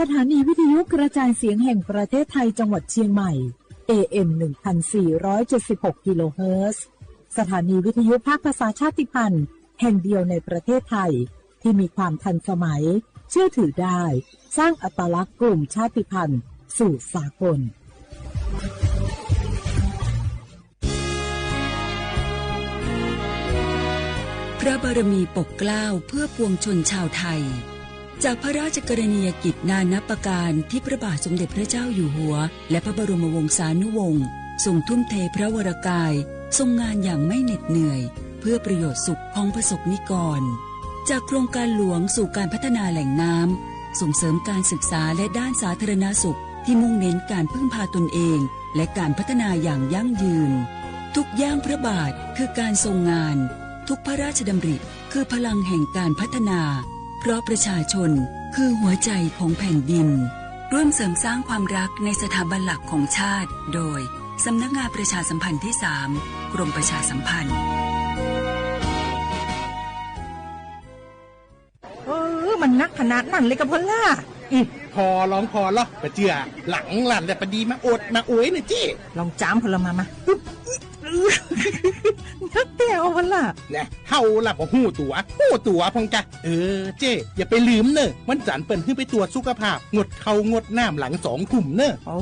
สถานีวิทยุกระจายเสียงแห่งประเทศไทยจังหวัดเชียงใหม่ เอ เอ็ม หนึ่งพันสี่ร้อยเจ็ดสิบหก กิโลเฮิรตซ์ สถานีวิทยุภาคภาษาชาติพันธุ์แห่งเดียวในประเทศไทย ที่มีความทันสมัย เชื่อถือได้ สร้างอัตลักษณ์กลุ่มชาติพันธุ์สู่สากล พระบารมีปกเกล้าเพื่อปวงชนชาวไทย จากพระราชกรณียกิจนานับประการที่พระบาทสมเด็จพระเจ้าอยู่หัว และพระบรมวงศานุวงศ์ทรงทุ่มเทพระวรกาย ทรงงานอย่างไม่เหน็ดเหนื่อย เพื่อประโยชน์สุขของประสบนิกร จากโครงการหลวงสู่การพัฒนาแหล่งน้ำ ส่งเสริมการศึกษาและด้านสาธารณสุขที่มุ่งเน้นการพึ่งพาตนเอง และการพัฒนาอย่างยั่งยืน ทุกย่างพระบาทคือการทรงงาน ทุกพระราชดำริคือพลังแห่งการพัฒนา เพราะประชาชนคือหัวใจของแผ่นดิน ร่วมเสริมสร้างความรักในสถาบันหลักของชาติ โดย สำนักงานประชาสัมพันธ์ที่สาม กรมประชาสัมพันธ์ เออ มันนักขนาดนั้นเลยกับพอลล่า อืม พอลองพอลอปะเจือ หลังหลั่นแต่ปะดีมาอดมาอวยนะเจ้ ลองจามพอลล่ามามา นักเตี้ยเอาพอลล่า นะ เฮาละบ่ฮู้ตั๋ว ฮู้ตั๋วพองจ้ะ เออ เจ้ อย่าไปลืมเนอะ วันจันทร์เปิ้นหื้อไปตรวจสุขภาพ งดข้าวงดน้ำหลังสองทุ่มเนอะ โอ้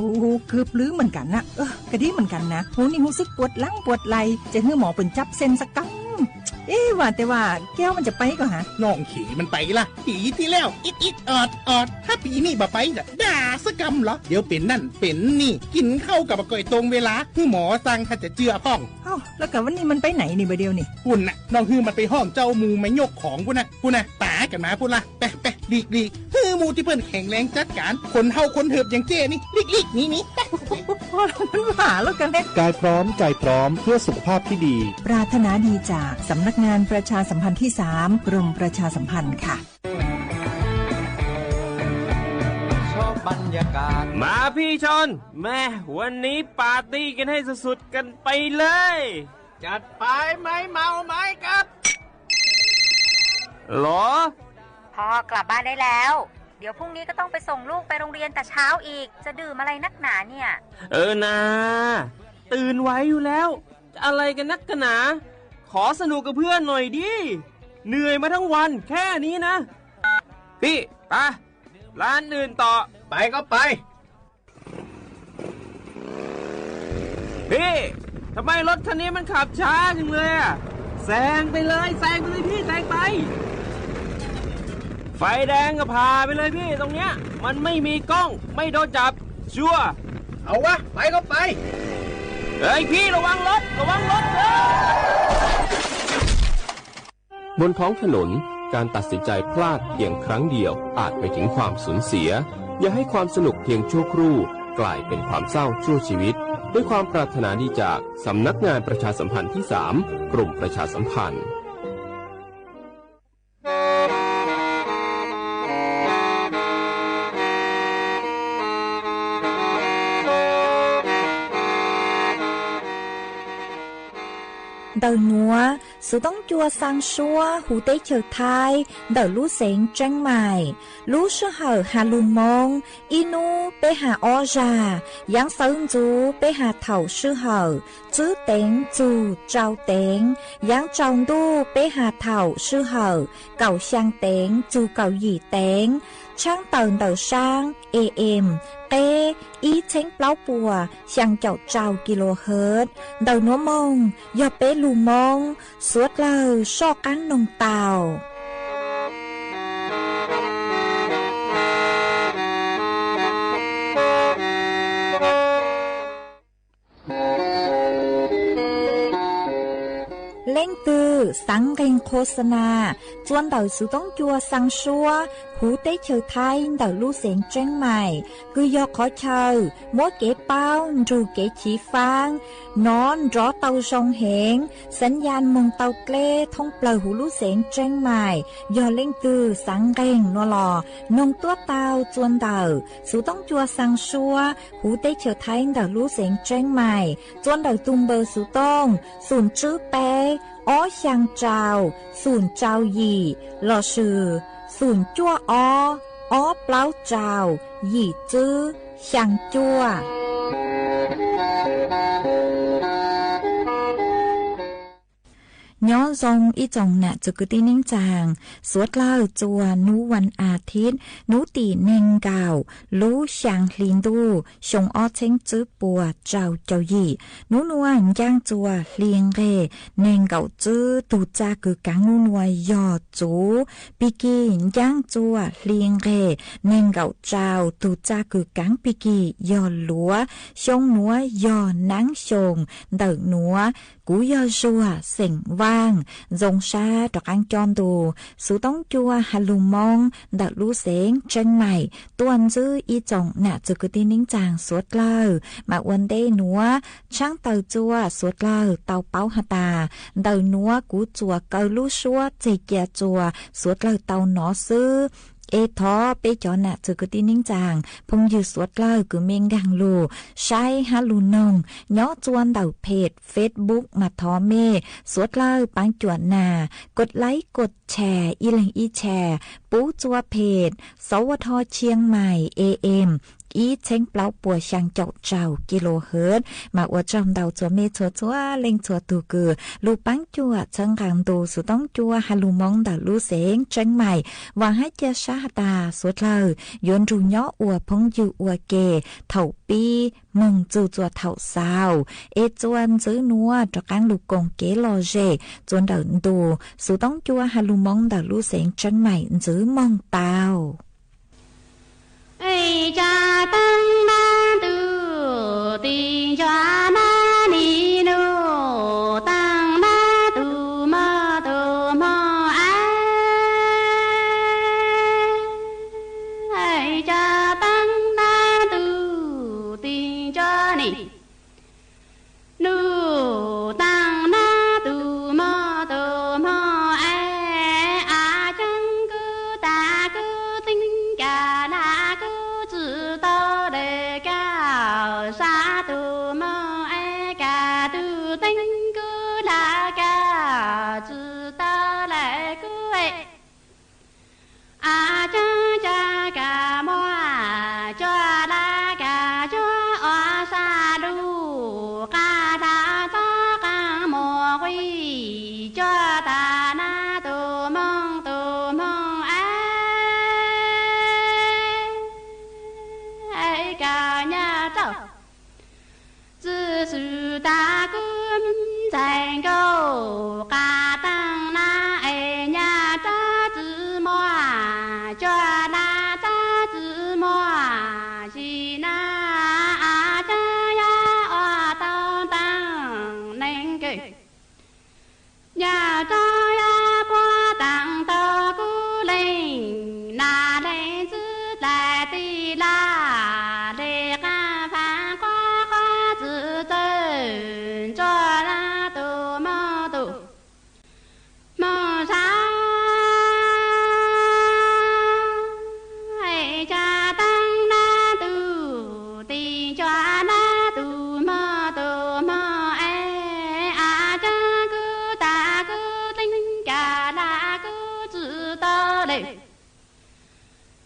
เกือบลืมเหมือนกันนะ เออ ก็ดีเหมือนกันนะ หูนี่รู้สึกปวดหลังปวดไหล่ จะหื้อหมอเปิ้นจับเส้นสักกำ เอ๊ะ ว่าแต่ว่าแก้วมันจะไปก่อฮะ น้องเขยมันไปละ ปีที่แล้ว อิดอิดออดออด ถ้าปีนี้บ่ไปจะด่าสักกำเหรอ เดี๋ยวเป็นนั่นเป็นนี่ กินข้าวกับบ่ก่อยตรงเวลา หื้อหมอสั่งถ้าจะเจือพ่อง เอ้า แล้วกับวันนี้มันไปไหนนี่บ่าเดียวนี่ ปุ่นน่ะ น้องหื้อมันไปห้องเจ้าหมู่มายกของปุ่นน่ะ ปุ่นน่ะ ป๋ากันมาปุ่นละ ไปไปหลีกหลีก หื้อหมู่ที่เปิ้นแข็งแรงจัดการ คนเฒ่าคนเถิบอย่างเจ้นี่ หลีกหลีกหนีหนี พอแล้วมันหมาแล้วกันเลย กายพร้อมใจพร้อมเพื่อสุขภาพที่ดี ปรารถนาดีจากสำนักงานประชาสัมพันธ์ที่สาม กรมประชาสัมพันธ์ค่ะ มาพี่ชอน แม่ วันนี้ปาร์ตี้กันให้สุดๆกันไปเลย จัดไป ไม่เมาไม่ขับ หรอ พอกลับบ้านได้แล้ว เดี๋ยวพรุ่งนี้ก็ต้องไปส่งลูกไปโรงเรียนแต่เช้าอีก จะดื่มอะไรนักหนาเนี่ย เออนา ตื่นไหวอยู่แล้ว จะอะไรกันนักกันหนา ขอสนุกกับเพื่อนหน่อยดิ เหนื่อยมาทั้งวันแค่นี้นะ พี่ ไป ร้านอื่นต่อ ไปก็ไป พี่ ทำไมรถคันนี้มันขับช้าจังเลยอะ แซงไปเลย แซงไปเลยพี่ แซงไป ไฟแดงก็ผ่าไปเลยพี่ ตรงเนี้ย มันไม่มีกล้อง ไม่โดนจับ ชัวร์ เอาวะ ไปก็ไป เฮ้ยพี่ ระวังรถ ระวังรถ เฮ้ย บนท้องถนน การตัดสินใจพลาดเพียงครั้งเดียวอาจไปถึงความสูญเสีย อย่าให้ความสนุกเพียงชั่วครู่กลายเป็นความเศร้าชั่วชีวิต ด้วยความปรารถนาดีจากสำนักงานประชาสัมพันธ์ที่สาม กรมประชาสัมพันธ์ Ntawm nuav, Xuv Toob Cua xaa suab huv teb chaws Thaib ntawm lub xeev Tseeb Maim. Lub sij hawm has lug Moob, ib nub peb has ob zag, yaav xawv ntxuv peb has thaum sij hawm tswb teev txug tsau teev, yaav tsaus ntuj peb has thaum sij hawm kaum xyaa teev txug kaum yim teev. Tshaab tawm ntawm saab A M qeb ib txheeb plaub puas xyaa caum rau kilohertz. Ntawm nuav moog yog peb lug Moob, suav dlawg soj qaab noog tau. Leej twg xaav nqeeg qho xa na txua ntawm Xuv Toob Cua xaa suab huv teb chaws Thaib ntawm lub xeev Tseeb Maim, kws yog qhov chaw muab kev paub nrug kev chiv faab nov nrov tau zoo heev, xaav yaj moog tau dleb thoob plawg huv lub xeev Tseeb Maim. Yog leej twg xaav nqeeg nuav los noog tuab tau txua ntawm Xuv Toob Cua xaa suab huv teb chaws Thaib ntawm lub xeev Tseeb Maim, txua ntawm tug npawb Xuv Toob xoom tswb peb ob xyaa rau xoom rau yim lossis xoom cuaj ob ob plaub rau yim tswb xyaa cuaj. Nyob zoo ib tsoom nam txwv kwv tij neej tsaa, suav dlawg txua nub vas as thiv, nub tim neeg nkaum lub xyaa hli ntuj xyoo ob txheeb tswb puas rau caum yim. Nub nuav ncaaj txua hli nqeg neeg nkaum tswb tug txaj kws kaav nub nuav yog txuv pig kig, ncaaj txua hli nqeg neeg nkaum rau tug txaj kws kaav pig kig yog luav. Xyoo nuav yog naav xyoo ntawm nuav. Kuv yog Zuag xeem Vaaj, zoo sab rov qaab coj ntu xuv toob cua has lug Moob ntawm lub xeev Tseeb Maim tuaj ntsib ib tsoom nam txwv kwv tij neej tsaa suav dlawg. Mas ua ntej nuav tshaab tawm txua suav dlawg tau paub has tas, ntawm nuav kuv txuas kaw lub suab txeg ca txua suav dlawg tau nov xwb. Es thov peb cov nam txwv kwv tij neej tsaa, phooj ywg suav dlawg kws mej nkaag lug saib hab lug noog nyob txua ntawm phem Facebook mas thov mej suav dlawg paab cuam nas kod laib kod tshas ib leeg ib tshas pub txua phem xov ua dho Chiang Mai A M ib txheeb plaub puas xyaa caum rau kilohertz. Mas ua tsaug ntau txhua mej txhua txhua leej txhua tug kws lug paab cuam txhawb nqaa ntu xuv toob cua has lug Moob ntawm lub xeev Tseeb Maim. Vaam hab ca sab has tas suav dlawg yuav nrug nyob ua phooj ywg ua ke thaum pib moog txug txua thaum xaus, es txua ntxiv nuav rov qaab lug koom kev lom zem txua nrawm ntu xuv toob cua has lug Moob ntawm lub xeev Tseeb Maim ntxiv moog tau. Nub taag nab tug moog tug moog es, a cang kuv taag kuv teeb kav laj kuv tsi tau lawv kav, sab tug moog es kav tug teeb kuv laj kav tsi tau lawv kuv. A cang ca kav muaj cuag laj kav cuag ua sab lug, qab laj txob qab muag quij cuag taag nab tug moog tug moog es, kav nyaj rauj tsi xwm taag kuv ntxhais nkauj, qab taag nab es nyaj rauj tsi muaj cuag laj txob tsi muaj, sim nab a cang yog ua tau taag neeg kawg. Nyaj rauj yog puab taag tau kuv leej, nab leej tsi dlais tij laj le qaab faam quab quab tsi txawj, cuag nab tug moog tug moog sab es, ca taag nab tug teeb cuag nab tug moog tug moog es, a cang kuv taag kuv teeb kav laj kuv tsi tau lawv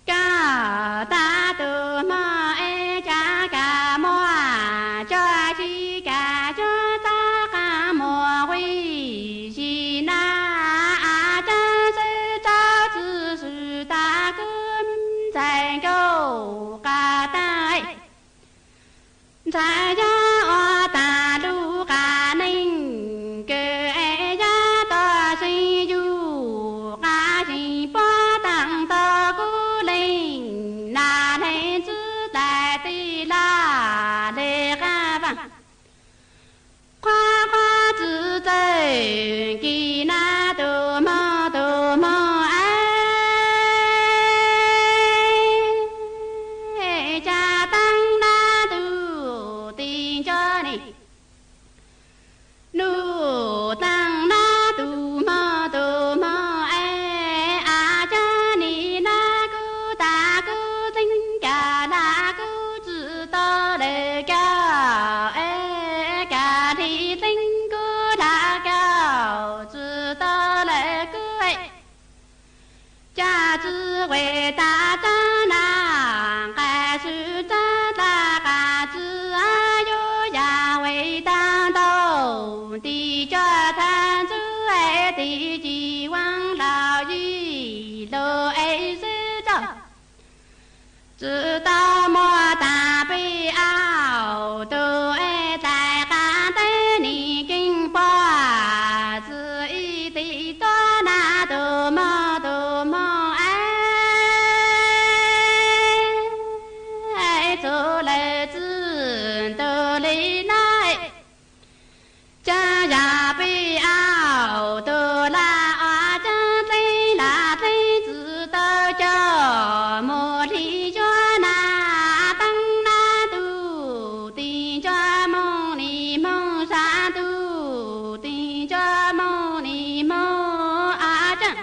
kav, taag tug moog es ca kav muaj cuag ci kav cuag txob qab muag quij, sim nab a cang sawv rauj tsi xwm taag kuv ntxhais nkauj, qab taag ntxhais yog ua taag lug qab neeg kawg es, yog tog seev yug qab seev puab taag tau kuv leej, nab leej tsi dlais tij laj le qaab faam quab quab tsi txawj, kis nab tug moog tug moog es, ca taag nab tug teeb cuag ne. Nub taag nab tug moog tug moog es, a cang nim nab kuv taag kuv teeb kav laj kuv tsi tau lawv kav es, kav le teeb kuv laj kav tsi tau lawv kuv es, ca tsi quas taag taag lug es sib rog, tsi tau muaj taag peb auv tug es dlai qab teb nim keeb puag, tsi ib teg tuab nab tug moog tug moog es txug lawm tsi tug li nab. Caag yog peb auv tug laj ua caag dleeb laj dleeb tsi tau coj moog li yuav nab, teeb nab tug tig nco moog nim moog sab tug tig nco moog nim moog a caag.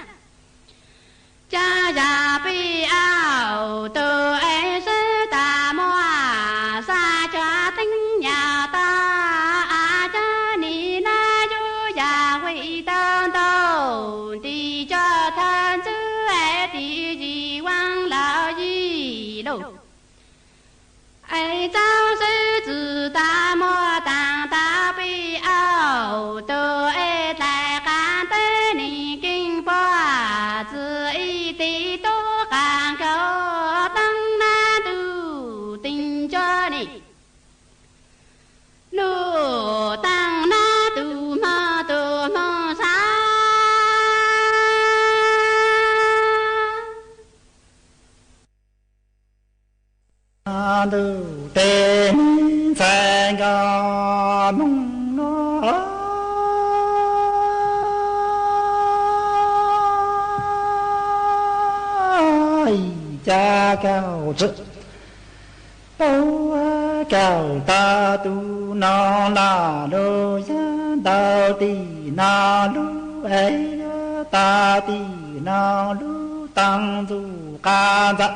Caag yog peb auv tug es sib tag muaj sab cov teeb nyam tag, a caag nim nab yuav yog huj tau ntau, tig nco thawj ntxwv es tig yim vaaj lawm yim lug. Es txaus sib tsi tag muaj taag tau peb auv tug es dlai qab teb nim keeb puag, tsi ib teg tuab qab nkaus teeb nab tug tig nco nim lug teeb nab tug moog tug moog sab ntug teg ntxhais nkauj moog nuav. Ib cag kaum tsi tau kaum tag tug no laj lug yog ntau tig no lug es yog tag tig no lug teeb ntxuj qab ntxa.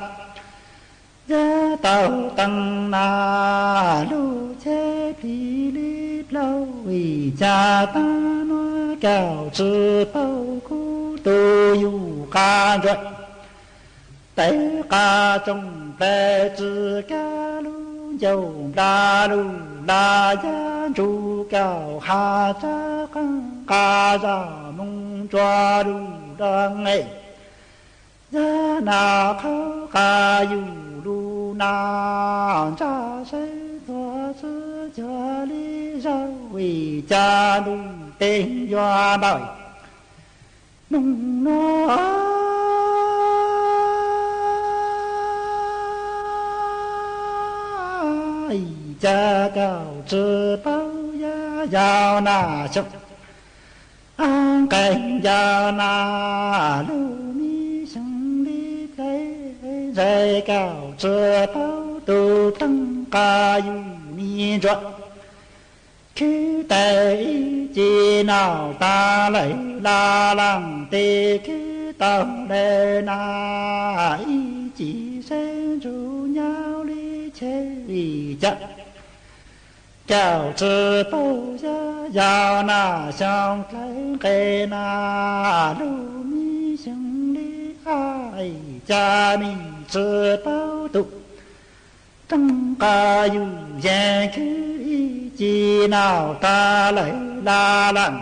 Yog tau teeb nab lug cheb plig li plaub ib cag taag nuav kaum tsi tau kub tug yug qab ntsuag. Tawv qab tsoom plaws tsi kab lug ncauj nplaj lug laj yog ntsuj kaum hab tsab qeej qab zaj moog ntsua lug dloo es. Yog nab qhov qab yug lug nab ntsa sawv tuag tsi cuag li zaug ib cag ntuj teeg yuav npawg moog nuav. Ib cag kaum tsi tau yog yau nab xyoo, a nqeeg yau nab lug mi xyoo li dlej, ntxhais kaum tsi tau tug pleeg qab yug mi ntsuag. Khwv tau ib ce naum tag lawm laj laaj tes khwv tau lawm nab ib ce sawv ntsug nyav li cheb ib cag. Kaum tsi tau yog yau nab xyoo dlawg nqe nab lug mi xyoo li hab ib cag mi tsi tau tug pleeg qab yug yeej khwv ib ce naum tag lawm laj laaj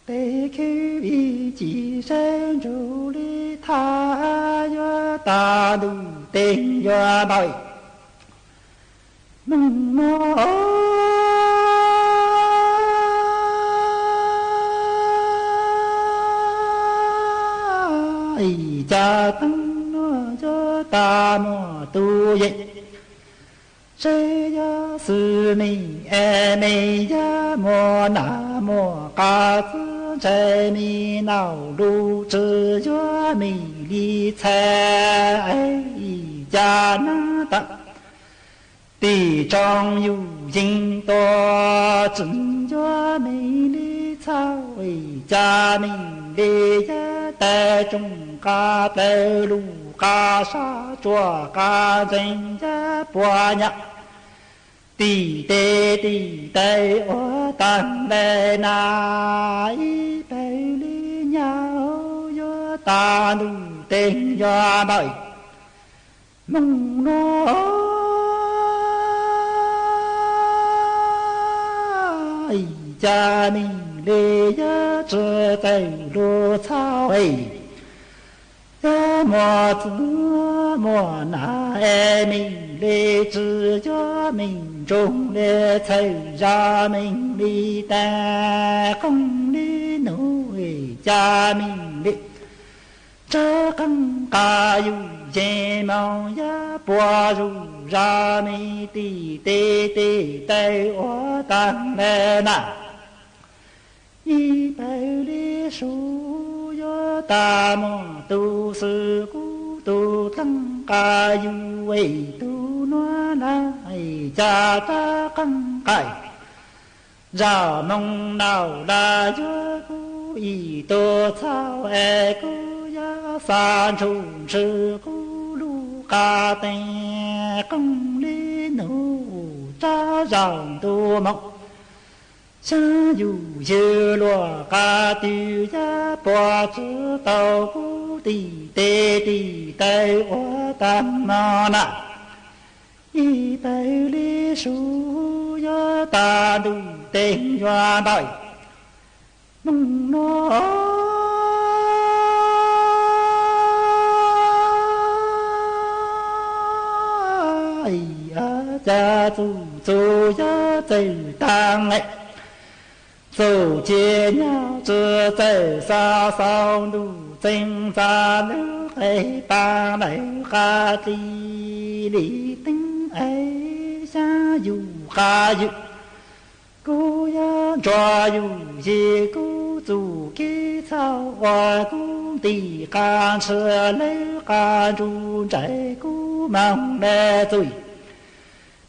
tes khwv ib ce sawv ntsug li thaj yuav tag ntuj teeg yuav npawg moog nuav. Ib cag teeb nuav yuav tag muaj tug yeej, seb yuav xwb me es me yuav muaj nam muaj qab txwv ntshai me naum lug tsi yuav me li txhais ib cag nab tag. Tim tsoom yug yeej tuag tsi yuav me li txhais ib cag me li yog tag tsoom qab plawg lug qab sab tsuag qab ntxeeg yog puas nyam. Tim tes tim taw ua taag lawm nab ib pawg li nyam yuav tag ntuj teeg yuav npawg moog nuav. Ib cag me li yuav tsi txawj lug txhais Yog muaj txwv muaj nas es meem li tsi, yog meem ntsoog li txhawm zos meem li tas, qeej li nus es cas meem li tsa qeej qas yus yeej moog, yog puas zuj zos meem tim teb tim taw ua taag le na. Ib pawg li sub yog tas muaj tug xwb kuv tug dleej qas yus es tug nuav na, es cas rab qeej qas zam moog naum lawm, yog kuv ib tug txhaum es kuv yog xav ntshuj ntswg kuv lub qab teeb, qeej li nus rab zaum ntuj moog. Xyov yus ywg luag qab twg, yog puas tsi tau kuv tim teb tim taw ua taag no na. Ib pawg li sub yog tas ntuj teeb yuav ntau, moog nuav cas txuj txuj yog txawm taag, txuj ci nyog tsi txawm xov xaus ntuj txeeg ntxa lub qe paab lawv qab dli li teeb es xyov yus qab ywg. Kuv yog ntsuag yus yig kuv txuj kev txhaum uas kuv ntim qab ntshiab lawv qab ntsuj ntsais kuv moog le txuj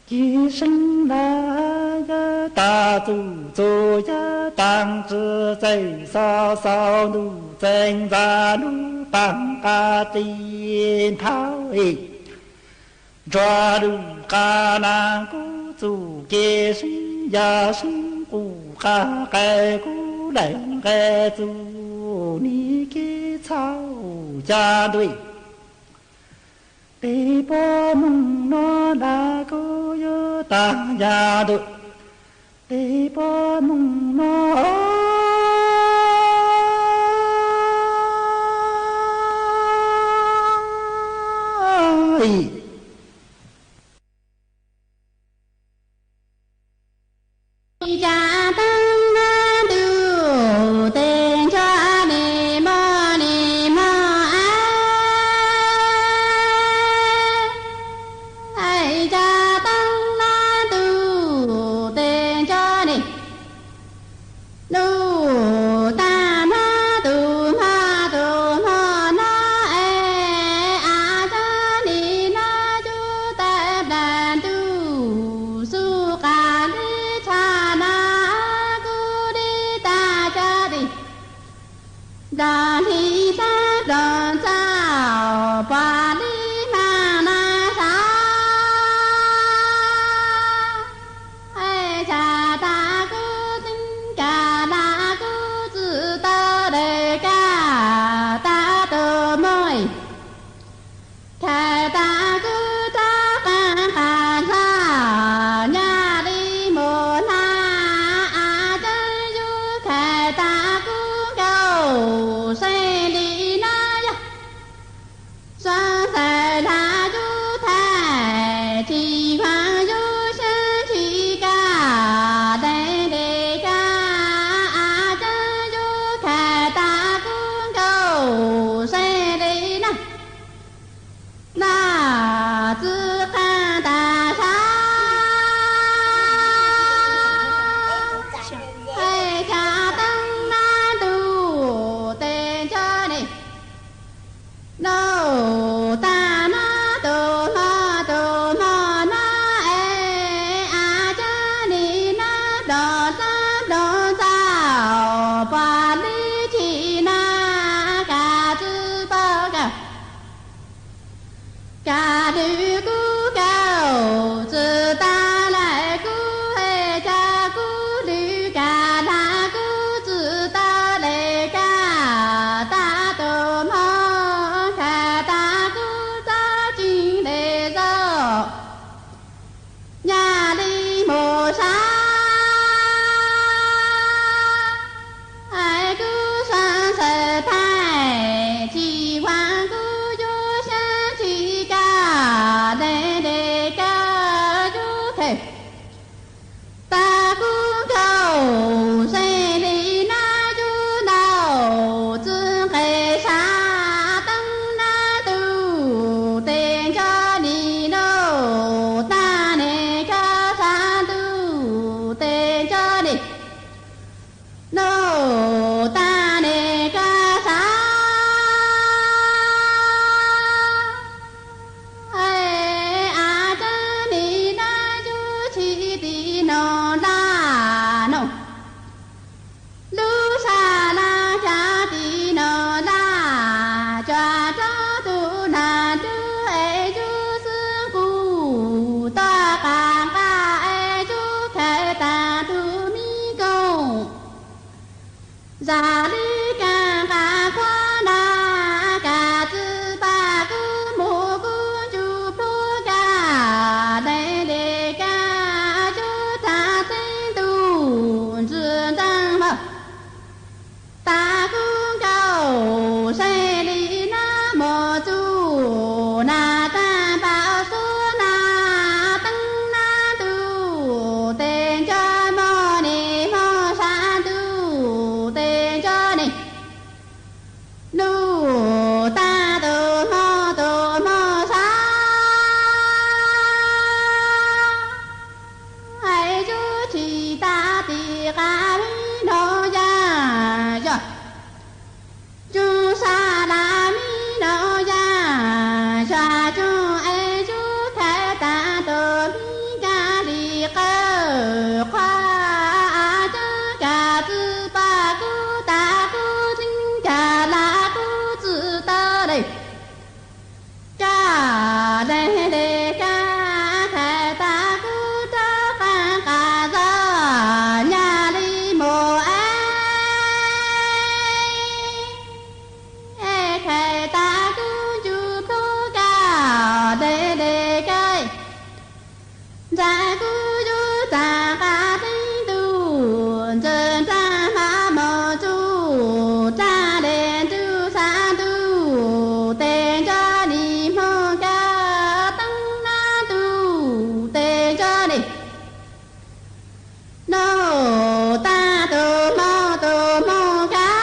kev seeb lawm, yog tas txuj txuj yog taag tsi txawm xov xaus ntuj txeeg ntxa lub paab qab dli nthawv es ntsuag lub qab na. Kuv txuj kev seeb yog seeb quj qab qe, kuv lawv nqe txuj nig kev txhaum ca ntuj. Tes puab moog nuav lawm kuv yuav taag ya ntuj. Tes puab moog nuav ca taag na ntuj tes nco nim mog nim mog a, ca taag na ntuj tes nco nim. Ntuj tag hmo tus hmo tus hmo no es a tag nim no cuj tawm nplawg ntuj xub qab li tshaj na kuv li tag ca tim nplog hli tag nplog txaus puag li hma na sab es ca tag kuv txeeb ca na kuv txwj tau daws ca tag tus muj khaws tag kuv rab qeej qas ntxhab nyaj li mus na a tseeb yug khaws tag kuv nkauj seej Tas li kas nqa khuab na, kas txwj paj kub mus kub ncu plhuav kas, lees li kas cuab txag teeb ntuj ntxwg nreej mog. Tas kub nkaus seej li nab mos txuj, nas tag npaum suab nas teeb nab ntuj, tes nco mog nis mog sab ntuj tes nco nis. Ntuj tag tus hmo tus hmo sab, es cuab tsis tas tim qab mi no yaj yog. Cuab sab las mi no yaj yog, cuab es cuab khais tas tus mi kab li qawj qhuav, cuab kas txwj paj kub tas kub txeeb kas las kub txwj tawv li. Kas lees li kas khais tas kub rov qab nqa zog nyaj li mus es, khais tas kub ncu plhuav kas, lees li kas ntxag kub cuab txag nqa teeb ntuj ntxwg nreej mab mos txuj, tag li ntuj sab ntuj tes nco nis mog kas teeb nab ntuj tes nco nis. Ntuj tag tus hmo tus hmo kas.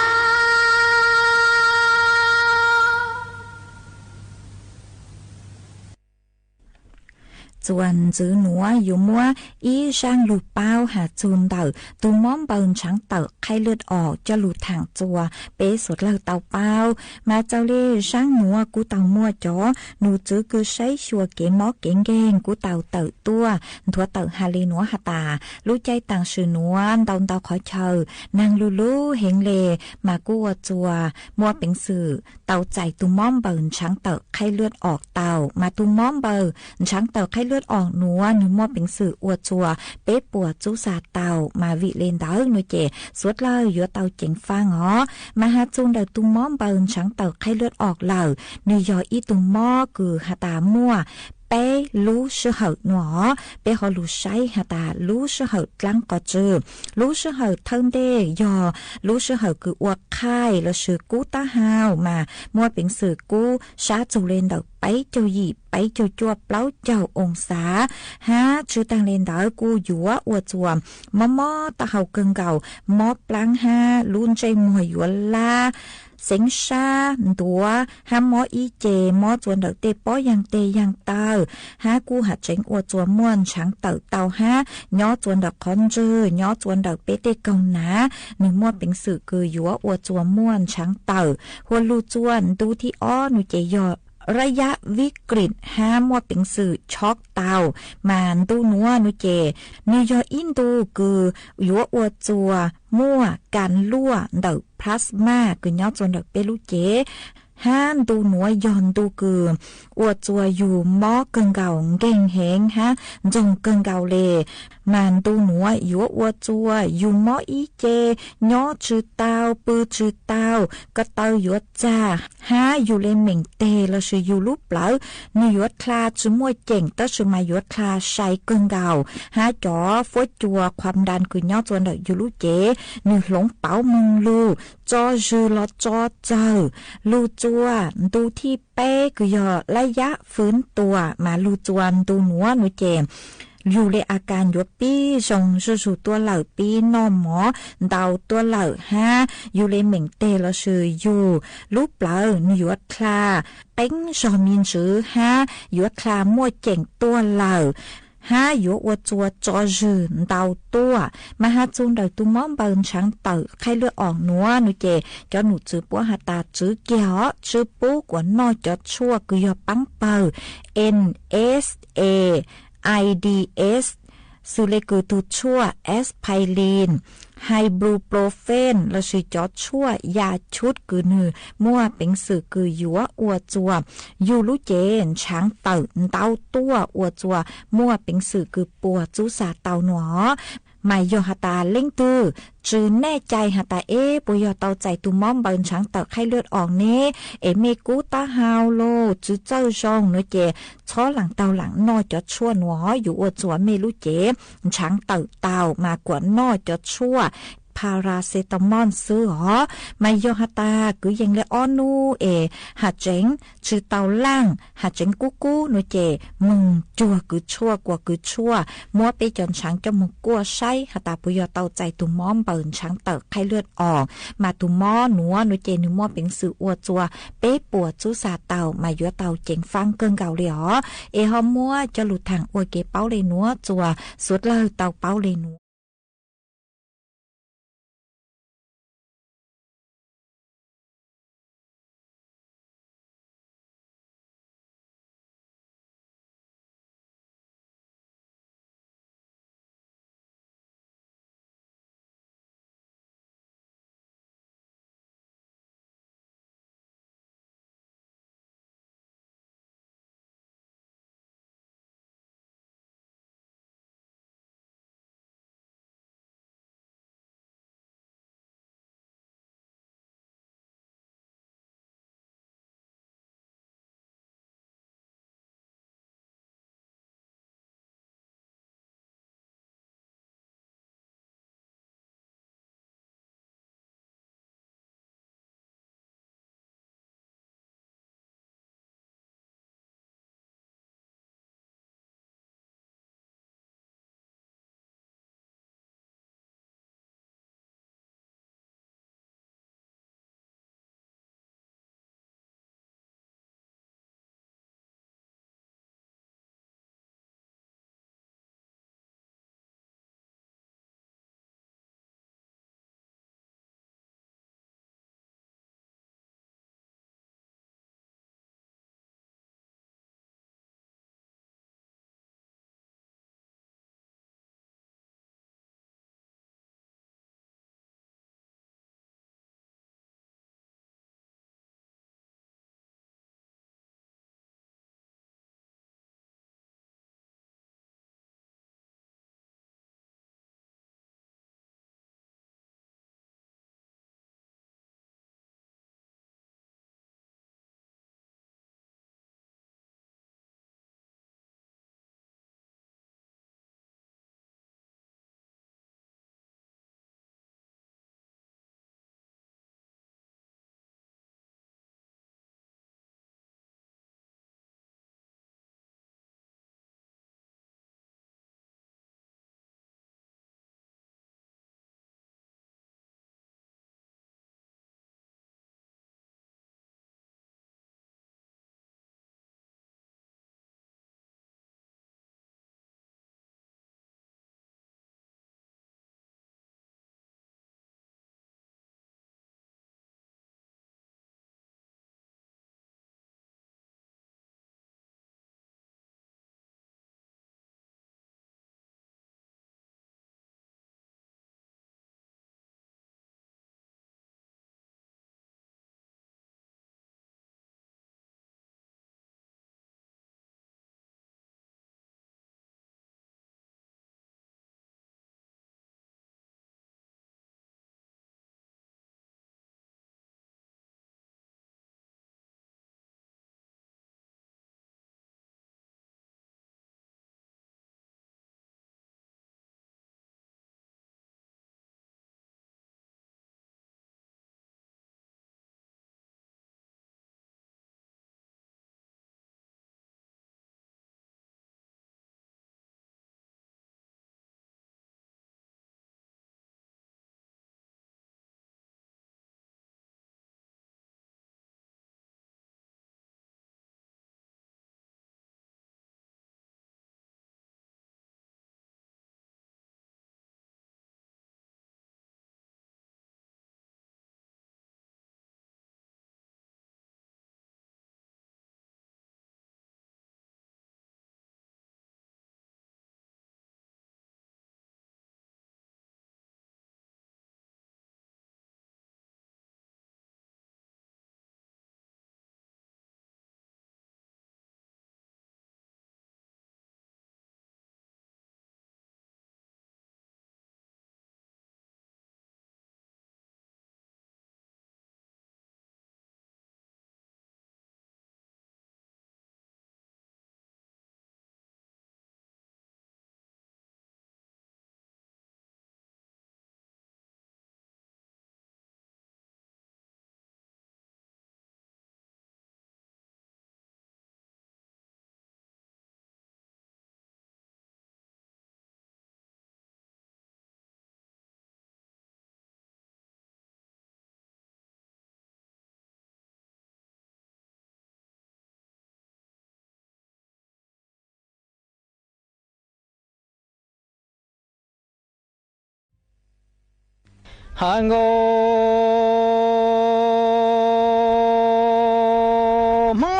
Txuas ntxiv nuav yuav muab ib zaaj lug paub has txug ntawm tug mob npaws ntshaav tawm qhaib lwj os coj lug thaam txuas peb suav dlawg tau paub. Mas txaus le zaaj nuav kuv tau muaj cov num txwv kws saib xyuas kev mob kev nkeeg kuv tau tawm tuaj nthuav tawm has le nuav has tas lub caij taam sim nuav ntau ntau qhov chaw naag lug lub heev le, mas kuj ua txuas muaj peev xwm tau txais tug mob npaws ntshaav tawm qhaib lwj os tau. Mas tug mob npaws ntshaav tawm qhaib lwj os nuav nwg muaj peev xwm ua txuas peb puas txub xav tau, mas vim le ntawd nuav ces suav dlawg yuav tau ceev faaj os. Mas has txug ntawm tug mob npaws ntshaav tawm qhaib lwj os lawm, nwg yog ib tug mob kws has tas muaj peb lub sij hawm nuav, peb ho lug saib has tas lub sij hawm dlaab qhov tswv. Lub sij hawm thawj ntej yog lub sij hawm kws ua qhaij lossis kub taub hau, mas muaj peev xwm kub sab txug le ntawm peb caug yim, peb caug cuaj, plaub caug oo xav, hab tsw taag le ntawd kuj yuav ua txuas mob mob taub hau kawg nkaus, mob plaab hab lub ntsej muag yuav lab, xeeb sab ntuav hab mob ib ce, mob txuas ntawm tej pob yaag teg yaag taw, hab kuj has tseev ua txuas muaj ntshaav tawm tau hab nyob txuas ntawm qhov ntswg, nyob txuas ntawm peb tej kaug nav, nwg muaj peev xwm kws yuav ua txuas muaj ntshaav tawm. Hua lug txuas ntu thib ob nuav ces yog rab yab vib krim hab muaj peev xwm chob tau, mas ntu nuav nuav ces nwg yog ib ntu kws yuav ua txuas muaj kas luaj ntawm plasma kws nyob txuas ntawm peb lub cev, hab ntu nuav yog ntu kws ua txuas yug mob kawg nkaus, nkeeg heev hab ntxoog kawg nkaus le. Mas ntu nuav yuav ua txuas yug mob ib ce, nyob tsw tau, pw tsw tau, ko taw yuav txag, hab yug le meem teg lossis yug lub plawv, nwg yuav dlha tsi muaj ceem tab sis mas yuav dlha sai kawg nkaus, hab cov fuab cua qhuam ntas kws nyob txuas ntawm yug lub cev nwg hloov pauv moog lug, tso zwg los tso txawg. Lug txuas ntu thib peb kws yog lab yab fwv tuam, mas lug txuas ntu nuav nuav ces yug le a kas yuav pib zoo zuj zug tuaj lawm, pib noj mov ntau tuaj lawm, hab yug le meem teg lossis yug lub plawv nwg yuav dlha qeeb zog me ntsws hab yuav dlha muaj ceem tuaj lawm, hab yuav ua txuas tso zwg ntau tuaj. Mas has txug ntawm tug mob npaws ntshaav tawm qhaib lwj os nuav nuav ces cov num txwv puab has tas tswv kiag os, tsw pub kuas noj cov tshuaj kws yog paab pawg, N S A I D S, xws le kws tug tshuaj aspirin, ibuprofen lossis cov tshuaj ya chub kws nwg muaj peev xwm kws yuav ua txuas yug lub cev ntshaav tawm ntau tuaj, ua txuas muaj peev xwm kws puas txub xav tau nuav. Mas yog has tas leej twg tsw nej cai has tas, eb, puas yog tau txais tus mob npaws ntshav tawm qhaib lwj oos ne, es mej kub taub hau los tsw txawj zoo nuav ces txhob laam taug laam noj cov tshuaj nuav, yuav ua txuas mej lub cev ntshav tawm tau mas kuam noj cov tshuaj paracetamol xwb os. Mas yog has tas kwv yees le ob nub es has tseev tsw tau laaj, has tseev kub kub nuav ces moog cuag kws tshuaj, kuas kws tshuaj muab peb cov ntshav coj moog kuaj saib has tas puas yog tau txais tus mob npaws ntshav tawm qhaib lwj oos. Mas tus mob nuav nuav ces nwg muaj peev xwm ua txuas peb puas txub xav tau mas yuav tau ceev faab kawg nkaus le os. Es ho muab cov lug thaam ua kev paub le nuav txuas xuav dlawg tau paub le nuav. Hais nkaus Hmoob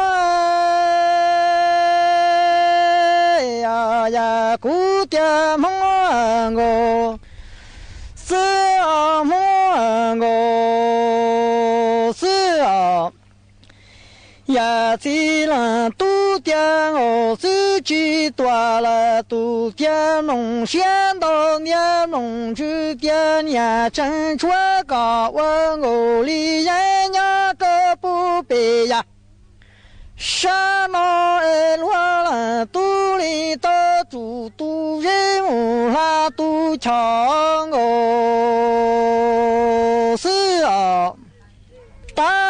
yog kuv tias Hmoob nkaus xwb os, Hmoob nkaus xwb os. Yam txiv leej tub tiag nkaus xwb tsis tuam lawm tus tiag mloog siab ntau niaj mloog ntsws tiag niam tseem tshuav kom ua nkaus li yeeb nyob rau puag pem yam sab no es luag leej tub li tau tsum tu zeb mus hla tu choj nkaus xwb os. Tab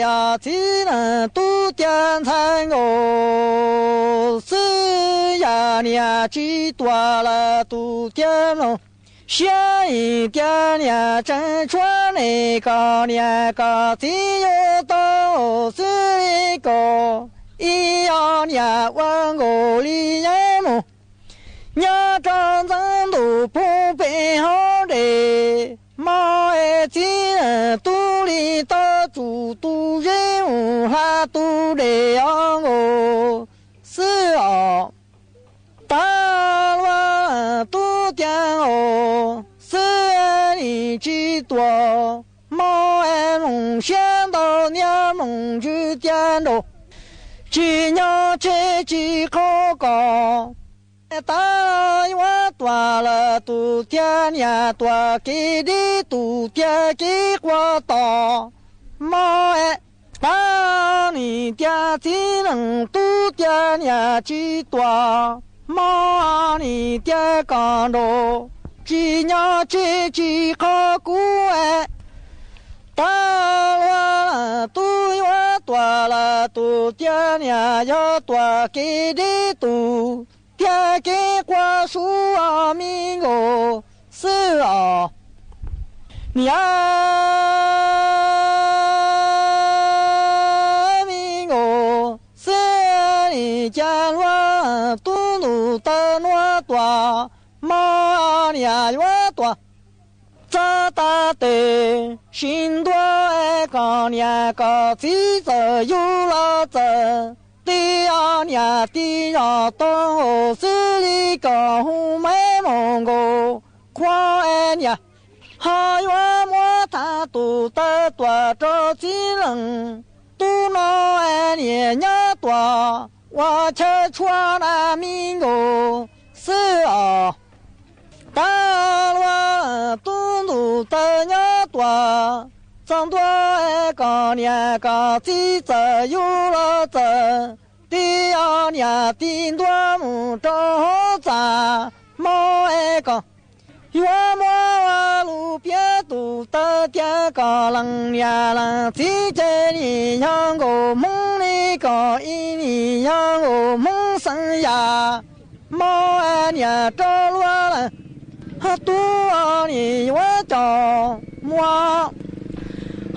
yog txiv leej tub tiag ntxhais nkaus xwb yam niam tsis tuam lawm tus tiag mloog siab li tiag niam tseem tshuav nej kom niam kom txiv yuav tau xwb li kom ib os niam ua nkaus li yeeb mus nyob rau ntxeev ntuj puag pem hauv dej mog es txiv leej tub li tau tsum tu zeb mus hla tu dej os nkaus xwb os. Tab luag leej tub tiag nkaus xwb nim tsis tuam mog es mloog siab ntau niaj mloog ntsws tiag nraug tsis nyob tseg tsis qaug kom tab yuav tuam lawm tus tiag niam tuam kev deb tus tiag kev quaj tos mog es tab nim tiag txiv leej tub tiag niam tsis tuam mog nim tiag kom nraug tsis nyob tseg tsis qaug kuv es tab luag leej tub yuav tuam lawm tus tiag niam yog tuam kev deb tus tiag kev quaj suav os me nkaus xwb os. Niam me nkaus xwb nim cas luag tub ntuj taw nuav tuam mog niam yuav tuam txog tas tes sib ntua es kom niam kom txiv txawm yug los txawm tij os niam tij zog tau nkaus xwb li kom hu meb mus nkaus qhua es niam ho yuav muab thav tus taw tuam rau txiv leej tub no es niam nyob tuam ua chaw tshuav na me nkaus xwb os. Tab luag tub ntuj taw nyob tuam txog ntua es kom niam kom txiv txawm yug los txawm tij os niam tij ntua mus rau hauv txaj hmo es kom yuav muab ua lus piav tus taw tias kom leej niam leej txiv ces nim yog nkaus Hmoob li kom ib nim yog nkaus Hmoob xeem yam hmo niam rau luag leej tub nim yuav coj muab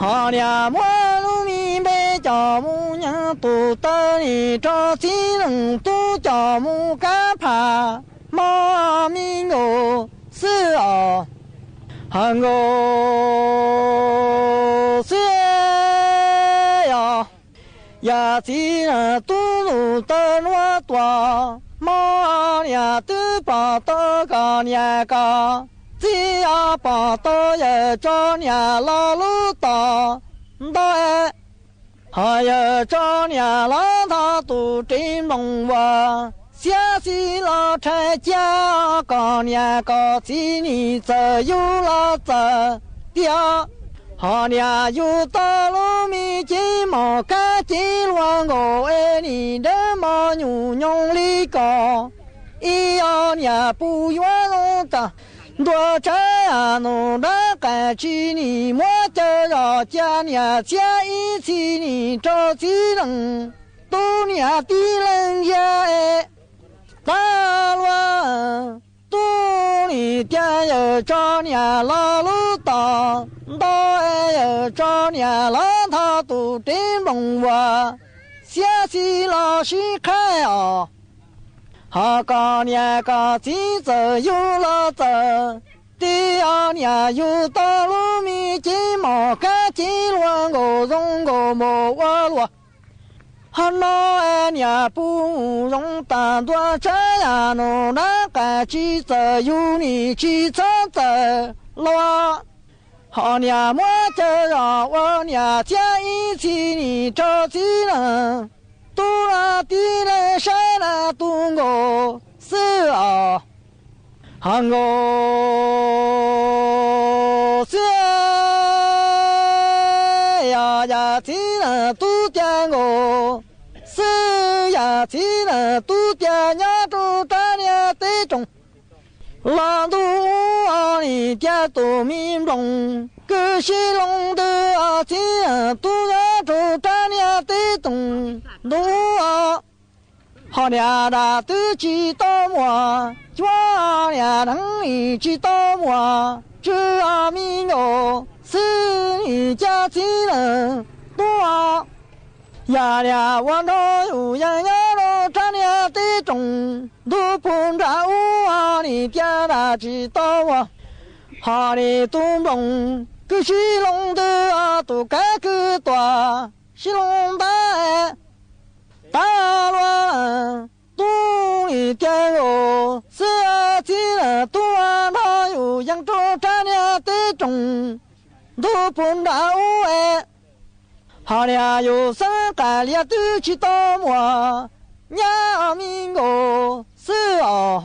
ho niam muab lub me npe coj mus nyeem tus taw nim rau txiv leej tub coj mus kab phaj hmo me nkaus xwb os. Hais nkaus xwb os, yam txiv leej tub ntuj taw nuav tuam hmo niam twb pom tau kom niam kom txiv os pom tau yawm tso niam los lub tom ntau es ho yawm tso niam los ntho tus ris nploos uas xiab xis los rhais cia kom niam kom txiv nim txawm yug los txawm tiag ho niam yug tau lub me cev mom kab cev luag nkaus es nim dawb mos nyuj nyoos li kom ib os niam puj yuav zoo tag ntua tshab nus dab qas tsis nim muab caw zog cia niam txiab ib txhis nim rau txiv leej tub niam tij leej yag es tab luag tub nim tiag yawm tso niam los lub tom ntau es yawm tso niam los ntho tus ris nploos uas xiab xis los sib qhaib os. Ho koj niam koj txiv txawm yug los txawm, tib ob niam yug tau lub me cev mom kab cev luaj nkaus zoo nkaus npaum ua luaj. Ho no niam pub zoo tag ntua tshab yam nus nab qas tsis txawm yug nim tsis txhob txawm los. Ho niam muab cawm zos ua niam txiab ib txhis nim rau txiv leej tub los tib leeg saib na tu nkaus xwb os. Ho nkaus xwb, yog yam txiv leej tub tias nkaus xwb, yam txiv leej tub tias nyob rau rab niag teb roog los ntuj ub os nim tias tus me nploos kwj sib loo ntws os txiv leej tub nyob rau rab niag teb roog ntuj ub os. Ho niam dam twb tsis tau muaj, cuab niam neeb nim tsis tau muaj, tsw os me nkaus xwb nim cas txiv leej tub os. Yam niam ua nrog yus yeej nyob rau rab niag teb roog ntuj pug nram ub os nim tias dam tsis tau muaj. Ho nim tus nploos kwj sib loo ntws os tus kab kwj tuam sib loo ntab, tab luaj leej tub nim tias nkaus xwb txiv leej tub nrog yus yeej rau rab niag teb roog ntuj pug nram ub es. Ho niam yus xeeb qas lias twb tsis tau muaj, nyab me nkaus xwb os.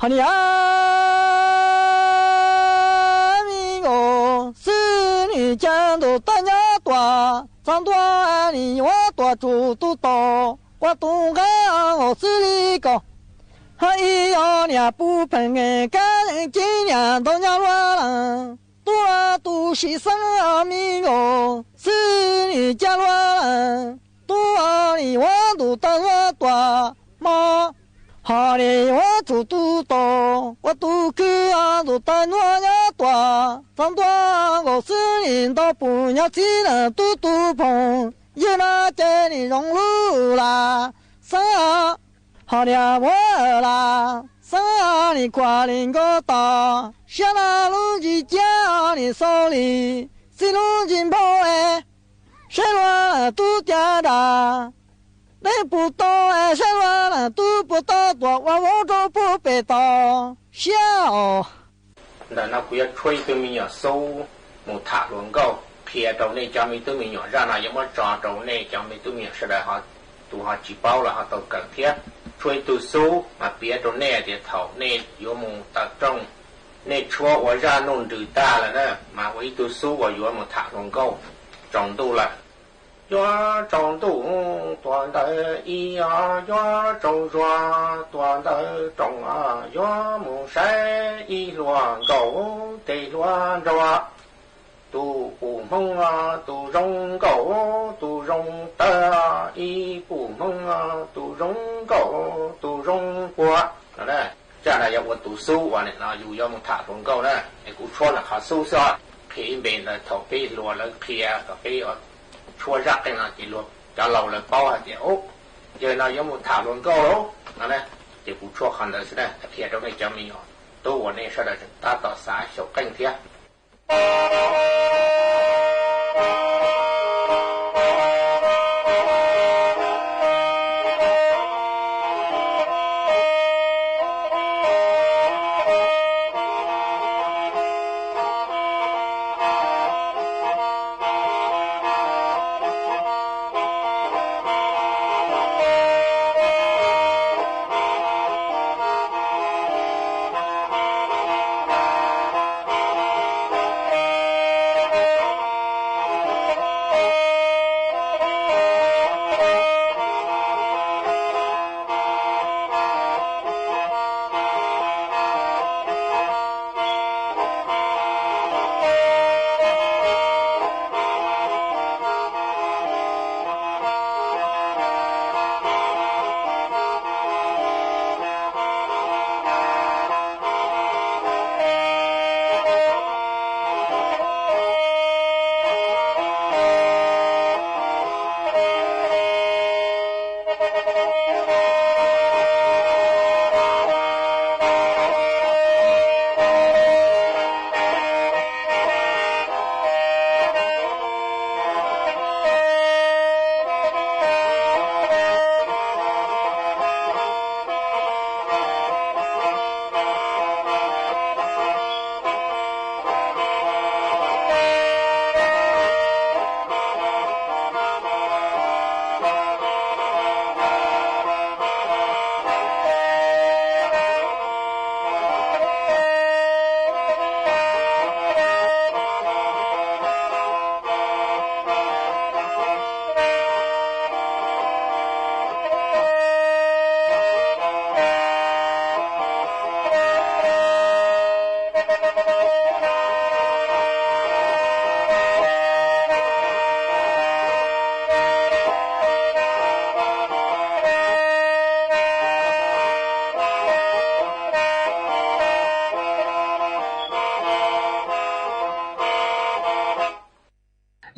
Ho niam me nkaus xwb nim cas ntuj tag nyob tuaj txog ntua nim yuav tuaj tsum tus tau ua tus nqaij nkaus xwb li ko. Ho ib yog niam pub pheej nqes kab yeej cev niam ntau nyab luaj leej tub los tus sim xeeb me nkaus xwb nim cas luaj leej tub nim yuav ntuj tag ntua tuaj hmo, ho nim yuav tsum tus tau ua tus kwj ntuj tag ntua nyob tuaj txog ntua nkaus xwb nim ntau pus nyob txiv leej tub tus phooj ywg no ces nim zoo lub lam xeeb. Ho niam muab lam xeeb nim khuam li nkaus tod siab na lub ntsis ciab nim xaus li xij lub ntsis npau es. Saib luag leej tub tiav dam, dej puas tau es saib luag leej tub puas tau tuam ua vauv rau puag pem tod siab os. Ntawm no kuv yuav tshuab ib tug me nyuam xub mus tham hluas nkauj qhia rau nej cov me tub me nyuam. Zaj no yuav muab tso rau nej cov me tub me nyuam sawv daws, tus ho tsis paub los ho tau kawm thiab. Tshuab ib tug xub mas piav rau nej tias thaum nej yuav mus tawm rooj, nej tshuab ua zaj nuj nrws tag lawm na mas ua ib tug xub uas yuav mus tham hluas nkauj tsaus ntuj lawm. Yuav tsaus ntuj tuaj ntawm ib os, yuav tsaus zuag tuaj ntawm rooj os, yuav mus saib ib hluas nkauj tej hluas nraug. Tus pum hmoob tus zoo nkauj tus zoo tawv, ib pum hmoob tus zoo nkauj tus zoo puag no. Zaj no yog ua tus xub uas nim no yus yuav mus tham hluas nkauj na. Es kuv tshuab ntawm qhov xub xwb os, qhia ib npe ntawd thaum peb hluas lawv qhia kom peb tshuab zaj qeej no ces cov laus lawv paub hais tias yawg no yuav mus tham hluas nkauj lauj no. Ces kuv tshuab qhov ntawd xwb na, qhia rau nej cov me nyuam tub uas nej sawv daws tseem tab tom xav xyaum qeej thiab.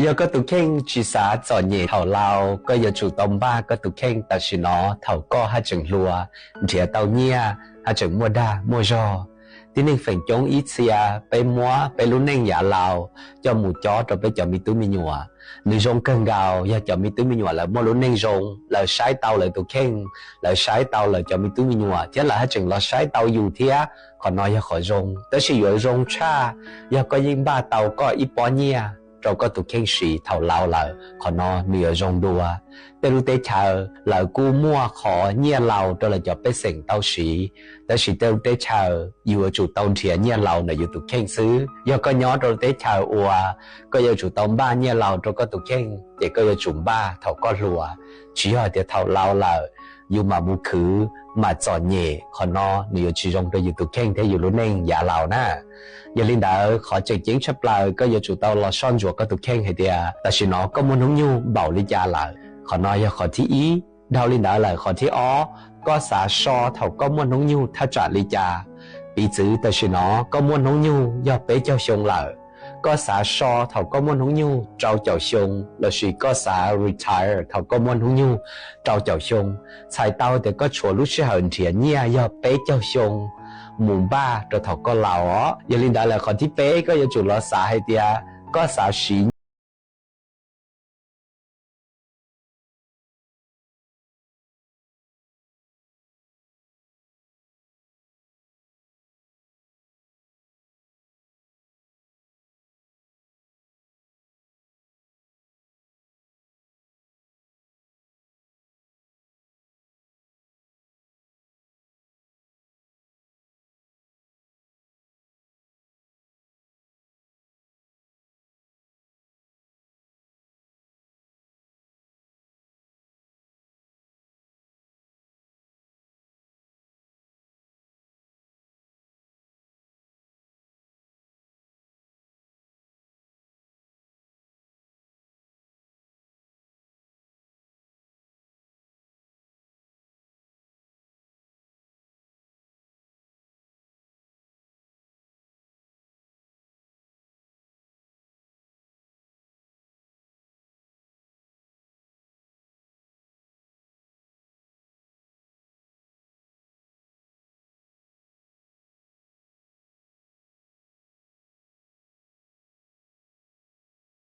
Yog koj tus kheej tsis xav txom nyem thaum laus, koj yuav tsum tau npaj koj tus kheej tam sim no thaum koj haj tseem hluas, nrhiav tau nyiaj, haj tseem muaj dag muaj zog. Tib neeg feem coob ib txhia peb muab peb lub neej yav laus coj mus cob rau peb cov me tub me nyuam. Nws zoo kawg nkaus yog cov me tub me nyuam lawv muaj lub neej zoo, lawv saib tau lawv tus kheej, lawv saib tau lawv cov me tub me nyuam, thiab lawv haj tseem los saib tau yus thiab. Qhov no yog qhov zoo, tab sis yuav zoo tshaj yog koj yeej npaj tau koj ib pob nyiaj rau koj tus kheej siv thaum laus lawm, qhov no nws yuav zoo dua. Tej lub teb chaws lawv kuj muaj qhov nyiaj laus rau lawv cov pej xeem tau siv, tab sis tej lub teb chaws yus yuav tsum tau nrhiav nyiaj laus ntawm yus tus kheej xwb. Yog koj nyob rau lub teb chaws uas koj yuav tsum tau npaj nyiaj laus rau koj tus kheej, ces koj yuav tsum npaj thaum koj hluas, tsis yog tias thaum laus lawm yus mam mus khwv mam txom nyem. Qhov no nws yuav tsis zoo rau yus tus kheej thiab yus lub neej yav laus na. Yog li ntawd, qhov tseem ceeb tshaj plaws koj yuav tsum tau los soj ntsuam koj tus kheej hais tias tam sim no koj muaj hnub nyoog npaum li cas lawm. Qhov no yog qhov thib ib. Dhau li ntawd lawm, qhov thib ob, koj xav so thaum koj muaj hnub nyoog thaj tsam li cas. Piv txwv tam sim no koj muaj hnub nyoog yog peb caug xyoo lawm, koj xav so thaum koj muaj hnub nyoog rau caum xyoo, lossis koj xav retire thaum koj muaj hnub nyoog rau caum xyoo. Txhais tau tias koj tshuav lub sij hawm nrhiav nyiaj yog peb caug xyoo mus npaj rau thaum koj laus os. Yog li ntawd lawm, qhov thib peb, koj yuav tsum los xav hais tias koj xav siv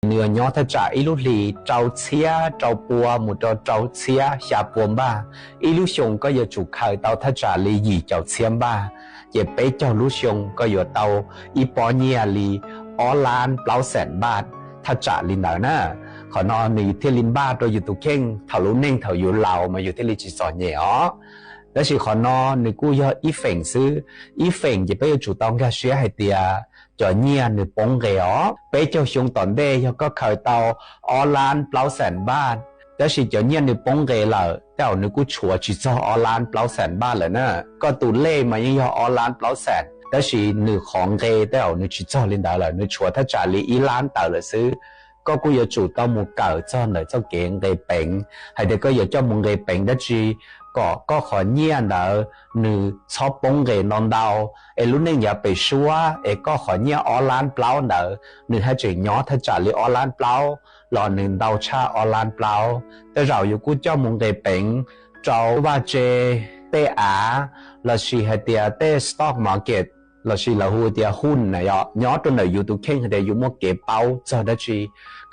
Nws yuav nyob thaj tsam ib lub hlis rau txhiab rau pua mus rau rau txhiab xya pua npaj. Ib lub xyoo koj yuav tsum khaws tau thaj tsam li yim caum txhiab npaj, ces peb caug lub xyoo koj yuav tau ib pob nyiaj li ob lab plaub xees npaj thaj tsam li ntawd na. Qhov no nws thiaj li npaj rau yus tus kheej thaum lub neej thaum yus laus mas yus thiaj li tsis txom nyem os. Tab sis qhov no nws kuj yog ib feem xwb, ib feem ces peb yuav tsum tau nkag siab hais tias cov nyiaj nws poob nqes os. Peb caug xyoo tom ntej yog koj khaws tau ob lab plaub xees npaj, tab sis cov nyiaj nws poob nqes lawm, tej zaum nws kuj tshuav tsis txog ob lab plaub xees npaj lawm na. Koj tus lej mas yeej yog ob lab plaub xees, tab sis nws qhov nqe tej zaum nws tsis txog li ntawd lawm, nws tshuav thaj tsam li ib lab tawm lawm xwb. Koj kuj yuav tsum tau mus kawm txog ntawm txoj kev nqe peev, hais tias koj yuav coj mus nqe peev dab tsi kom koj qhov nyiaj ntawd nws txhob poob nqes ntau ntau, es lub neej yav pem suab es koj qhov nyiaj ob lab plaub ntawd nws haj tseem nyob thaj tsam li ob lab plaub los nws ntau tshaj ob lab plaub. Tej zaum yus kuj coj mus nqe peev rau vaj tse, tej av, lossis hais tias tej stock market, lossis lawv hu tias huj na yom, nyob rau ntawm yus tus kheej hais tias yus muaj kev paub txog dab tsi.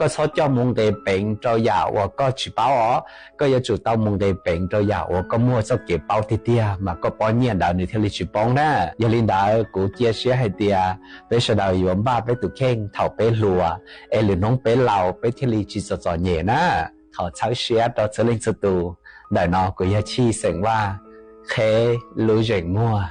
Koj txhob coj mus nqe peev rau yam uas koj tsis paub os, koj yuav tsum tau mus nqe peev rau yam uas koj muaj txoj kev paub tiag tiag mas koj pob nyiaj ntawd nws thiaj li tsis poob na. Yog li ntawd kuv cia siab hais tias peb sawv daws yuav npaj peb tus kheej thaum peb hluas, es lwm hnub peb laus peb thiaj li tsis txom txom nyem na. Thov txhawb siab rau txhua leej txhua tus. Ntawm no kuv yog Chij xeem Vaj, qheb lub zeem muag.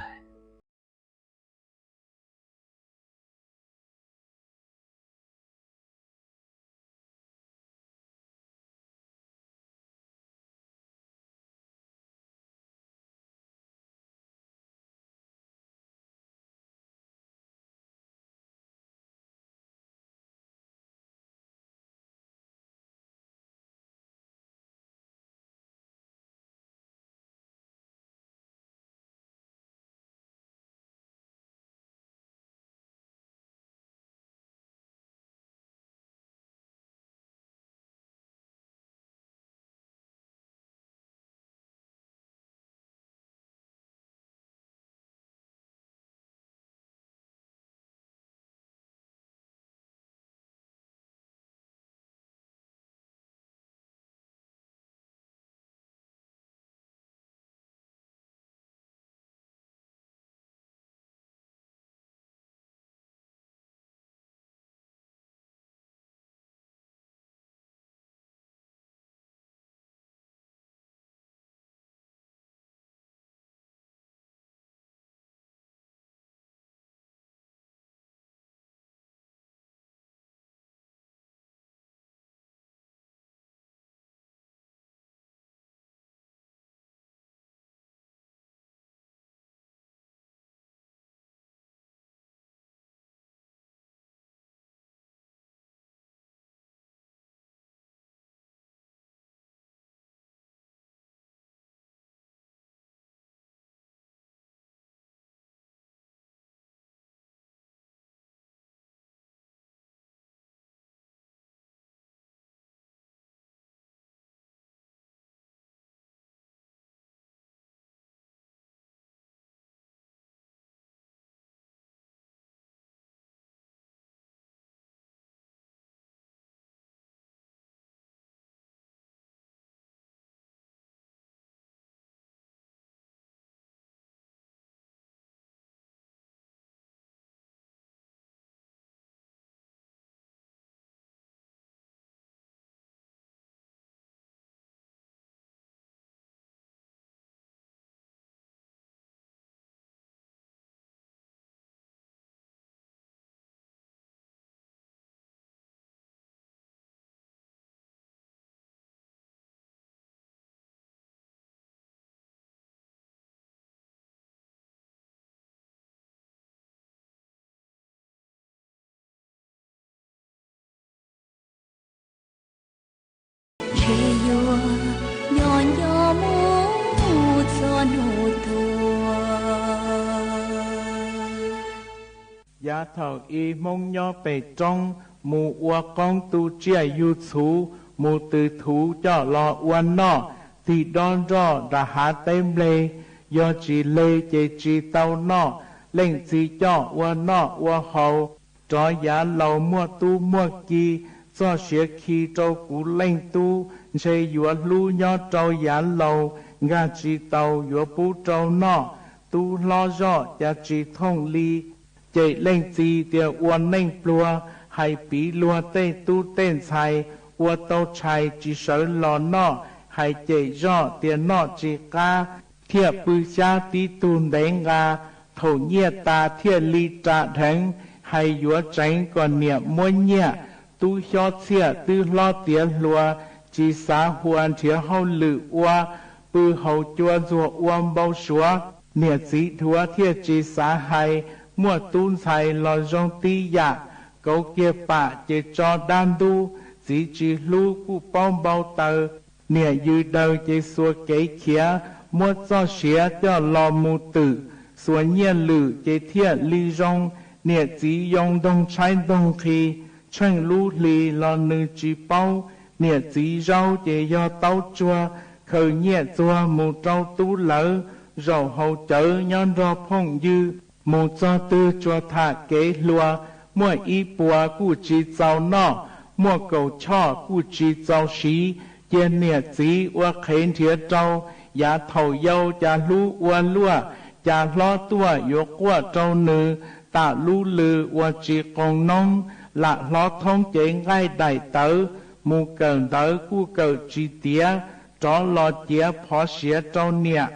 Ntshe yuav nco nco mus txog hnub tuag. Yav thaum ub Hmoob nyob pem roob, mus ua qoob tu tsiaj yug txhuv, mus tws thuv coj los ua noj, tig dob nroj nram hav teb npleg, yog tsis leg ces tsis tau noj, leej txiv coj ua noj ua haus. Rov yav laus muaj tub muaj ki, txoj sia khi rau kuv leej tub, ntshe yuav hlub nyob rau yav laus, nkag tsis taus yuav pub rau noj, tub hlob zoj cas tsis thooj li. Cem leej txiv tias ua neej pluag, hais piv luag tej tub tej ntxhais, ua tau tshais tsis sawv los noj, hais cem zoj tias noj tsis qab, thiaj pw xyab tib tug ntev nqa, thaum nyiaj tas thiaj li ras dheev, hais yuav tseev kom niam muab nyiaj, tub xyob txhiaj twb hlob tiav hluas, tsis xav hua nrhiav hauj lwm ua, pw haus cua ntxuag ua npau suav, niam txiv dhuav thiaj tsis xav hais, muaj tub ntxhais los zoo tib yam, kauv kiag pam ces tso dab ntub, txiv tsis hlub kuj paub npau taws, niam yws daws ces xuas kev khiav, muab txoj sia coj los mus twm, xuas nyiaj lwm ces thiaj li zoo, niam txiv yoo ntoog tshaib ntoog nqhis, tsheej lub hli los nws tsis paub, niam txiv zaub ces yog taub tsuag, khaws nyiaj txuag mus rau tub lawv, zaum haus cawv nyob nrog phooj ywg, mus txog twg tsuas tham kev hluas, muaj ib puas kuj tsis txaus noj, muaj kaum choj kuj tsis txaus siv, cia niam txiv ua qhev nrhiav rau, yav thaum yau cas hlub ua luaj, cas hlob tuaj yuav quaj rau nws, tam lub lw uas tsis qoos noob, lam hlob thoob cev nqaij daim tawv, mus kawm ntawv kuj kawm tsis tiav, rov los ciav phov siav rau niam.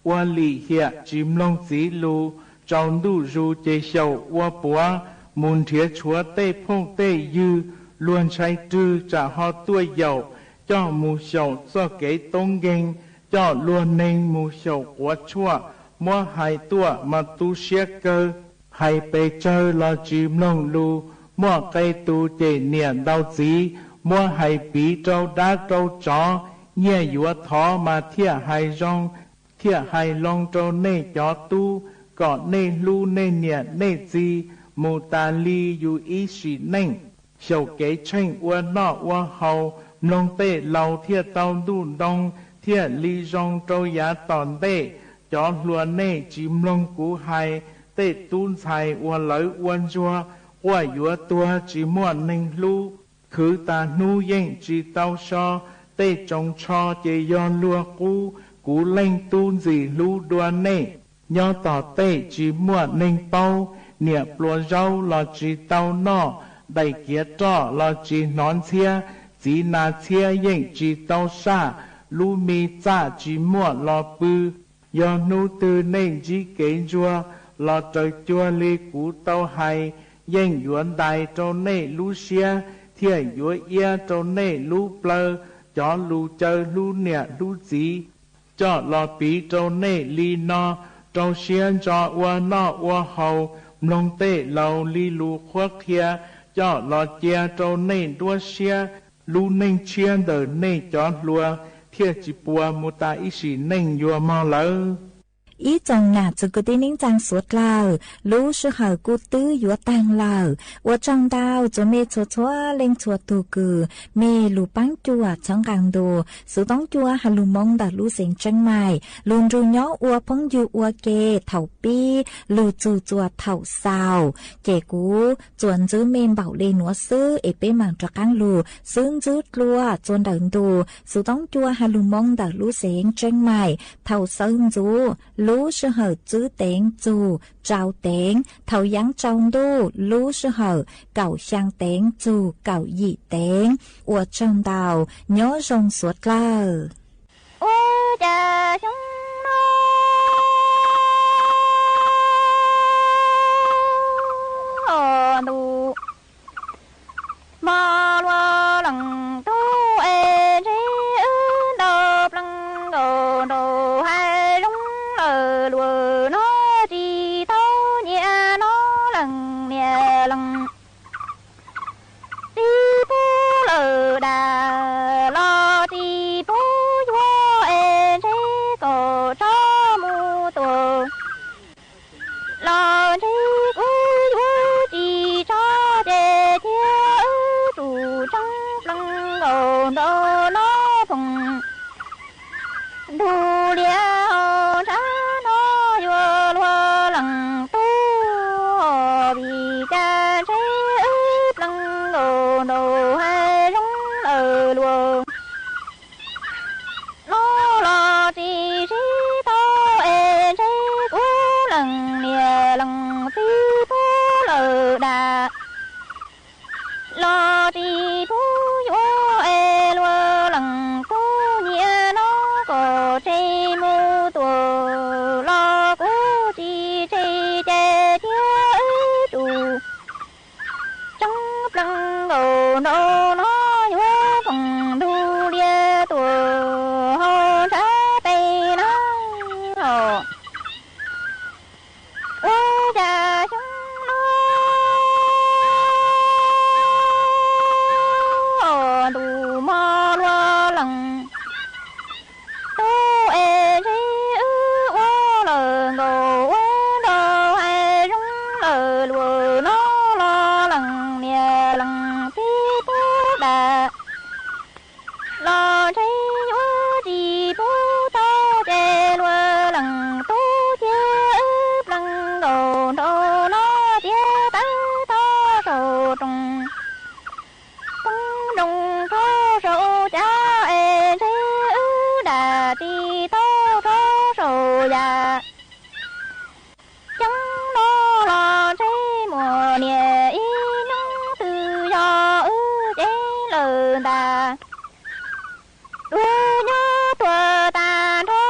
Ua lim hiam tsis mloog txiv lus, tsaus ntuj zus ces xyaum ua puav, mus nrhiav tshuav tej phooj tej ywg, luag ntshai rwg tsam ho tuaj yaum, coj mus xyaum txoj kev toob nkeeg, coj luag neeg mus xyaum quav tshuaj, muab hais tuaj mas tu siab kawg, hais pes tsawg los tsis mloog lus, muaj qee tus cem niam ntaus txiv, muab hais piv rau dab rau tsov, nyiaj yuav thov mas thiaj hais zoo, thiaj hais loo rau nej cov tub, kom nej hlub nej niam nej txiv, mus tas li yus ib sim neej. Xyaum kev tsheej ua noj ua haus, mloog tej laus thiaj tau ntuj ntoo, thiaj li zoo rau yav tom ntej. Cov hluas nej tsis mloog kuv hais, tej tub ntxhais uas lawv ua ntsuag, quaj yuav tuag tsis muaj neeg hlub, khwv tas hnub yeej tsis tau so, tej tsoos tsho ces yog luag qub, kuv leej tub ntxim hlub dua nej. Nyob tom tej tsis muaj neeg paub, niam pluas zaub los tsis tau noj, daim kiav roj los tsis hnov ntxhiab, txiv nas txhiab yeej tsis tau saj, lub me txaj tsis muaj los pw. Yog hnub twg nej ntsib kev ntsuag los raws cuag li kuv tau hais, yeej yuav ntais rau nej lub siab, thiaj yuav iab rau nej lub plawv. Cov lus caw hlub niam hlub txiv, coj los piv rau nej li no, rau siab ntso ua noj ua haus, mloog tej laus li lus qhuab qhia, coj los cia rau nej nruab siab. Lub neej tshiab ntawm nej cov hluas, thiaj tsis puas mus tas ib sim neej yuav mog lawm. Ib tsoom nam txiv kwv tij neej tsaa suav dlawg, lub sij hawm kuj twb yuav taag lawm. Ua tsaug ntau txhua mej txhua txhua leej txhua tug kws mej lug paab cuam txhawb nqaa ntua Xuv Toob Cua has lug Moob ntawm lub xeev Tseeb Maim, lug nrug nyob ua phooj ywg ua ke thaum pib lug txug txuas thaum xaus. Ces kuv tsuas ntxub mej npaum le nuav xwb es peb maam rov qaab lug xub ntsib dlua txuas nrawm ntua Xuv Toob Cua has lug Moob ntawm lub xeev Tseeb Maim thaum sawv ntxuv lub sij hawm tsib teev txug rau teev, thaum yaav tsaus ntuj lub sij hawm kaum xyaa teev txug kaum yim teev. Ua tsaug ntau, nyob zoo suav dlawg. Ua cas xyoo no ntuj hmo luaj leej tub es ntshe wb nto plees nkaus nraum hav zoov lawm luag no tsis tau nyiam no leej niam leej txiv pub lawm dag los tsis nkaus nrau no phoom ntug liab ho ntsab no yuav luag leej tub, vim cas ntshe wb plees nkaus nraum hav zoov lawm luag no los tsis sib tau es ntshe kuv leej niam leej txiv pub lawm dam los tsis pub yuav es luag leej tub nyiam no kom tseg mus tuaj los kuv tsis tseg ces thiab wb tsum tseeb plees nkaus nraum no yuav phoom ntug liab tuaj hauv ntshav peb na os. Ua cas xyoo no ntuj mog luag leej tub es ntshe wb ua lawm nkaus ua nraum hav zoov lawm luag no los leej niam leej txiv pub dam los ntshe yuav tsis pub tau ces luag leej tub thiab wb plees nkaus nraum no tiab tawb tog saum rooj poob nroo rau saum cav es ntshe wb dam tsis tau rau saum yam ceeb no los ntshe muaj niam ib hnub twg yog wb cev lawm ntag. Luag nyob tuag tag nrho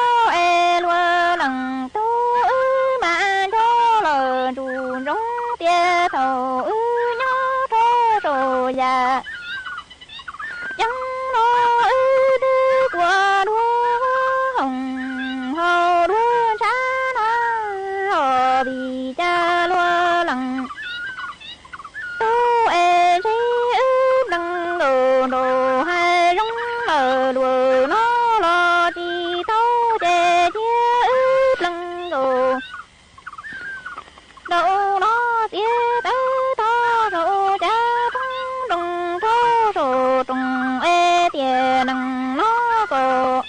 es luag leej tub wb mam nco lawm ntsuj ntsoov tias thaum wb nyob rau saum yam ceeb no wb twb kua duab hoom hau duab ntsab na os, vim cas luag leej tub es ntshe wb plees nkaus nraum hav zoov lawm luag no los tsis tau ces thiab wb plees nkaus nraum no tiab tawb tog saum cav poob nroo rau saum rooj es tiam neeg no kom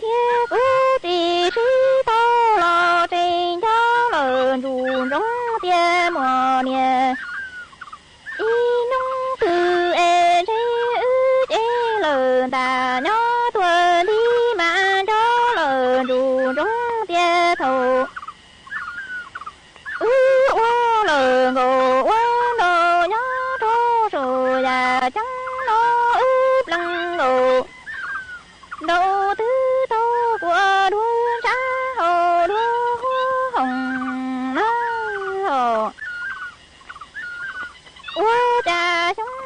thiab kuv tsis sib tau los tseg nco lawm ntsuj ntsoov tias muaj niam ib hnub twg es ntshe wb cev lawm ntag, nyob tuag nti mas nco lawm ntsuj ntsoov tias thaum wb ua lawm nkaus ua nraum nyob rau saum yam ceeb no wb plees nkaus nraum twb tau kua duab ntsab hau duab huab hoom na os. Ua cas xyoo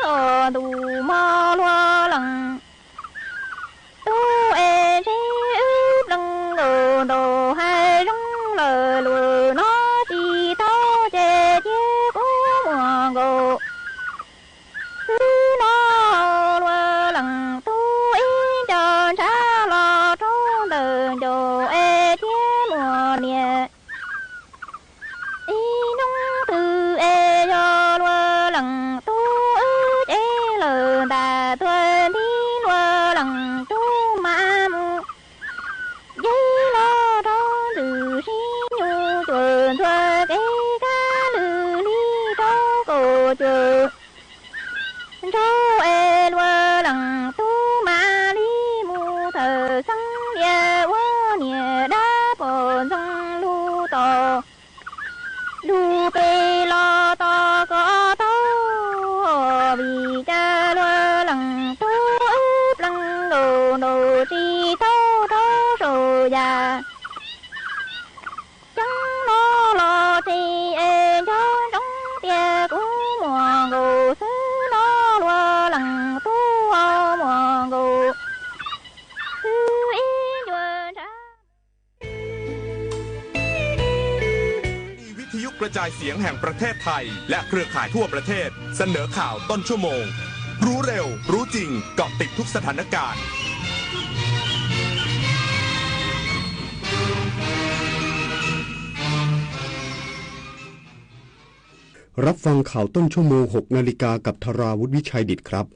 no ntuj mog luag leej tub es ntshe wb plees nkaus nraum hav zoov lawm luag no tsis tau ces thiab kuv muaj nkaus xwb no luag leej tub ib nco ntsab los rau ntawm ncauj es thiab muaj niam ib hnub twg es yog luag leej tub wb cev lawm ntag, tuag nti luag leej tub mam mus yeb los rau ntxwg sib nyug cuag ntxuag kev kab lwg li rau kaum cuaj nraug es luag leej tub mam li mus thawm xeeb lias ua niam dab pom ntxoog lug tom lug pes los tos kom tau, vim cas luag leej tub wb plees nkaus nraum tsis tau rau saum yam ceeb no los tsis es nco ntsoov tias kuv muaj nkaus xwb no luag leej tub ho muaj nkaus xwb ib ncua ntsab. Station วิทยุกระจายเสียงแห่งประเทศไทย และเครือข่ายทั่วประเทศ เสนอข่าวต้นชั่วโมง รู้เร็ว รู้จริง เกาะติดทุกสถานการณ์ รับฟังข่าวต้นชั่วโมง หกนาฬิกา กับธราวุฒิ วิชัยดิษฐครับ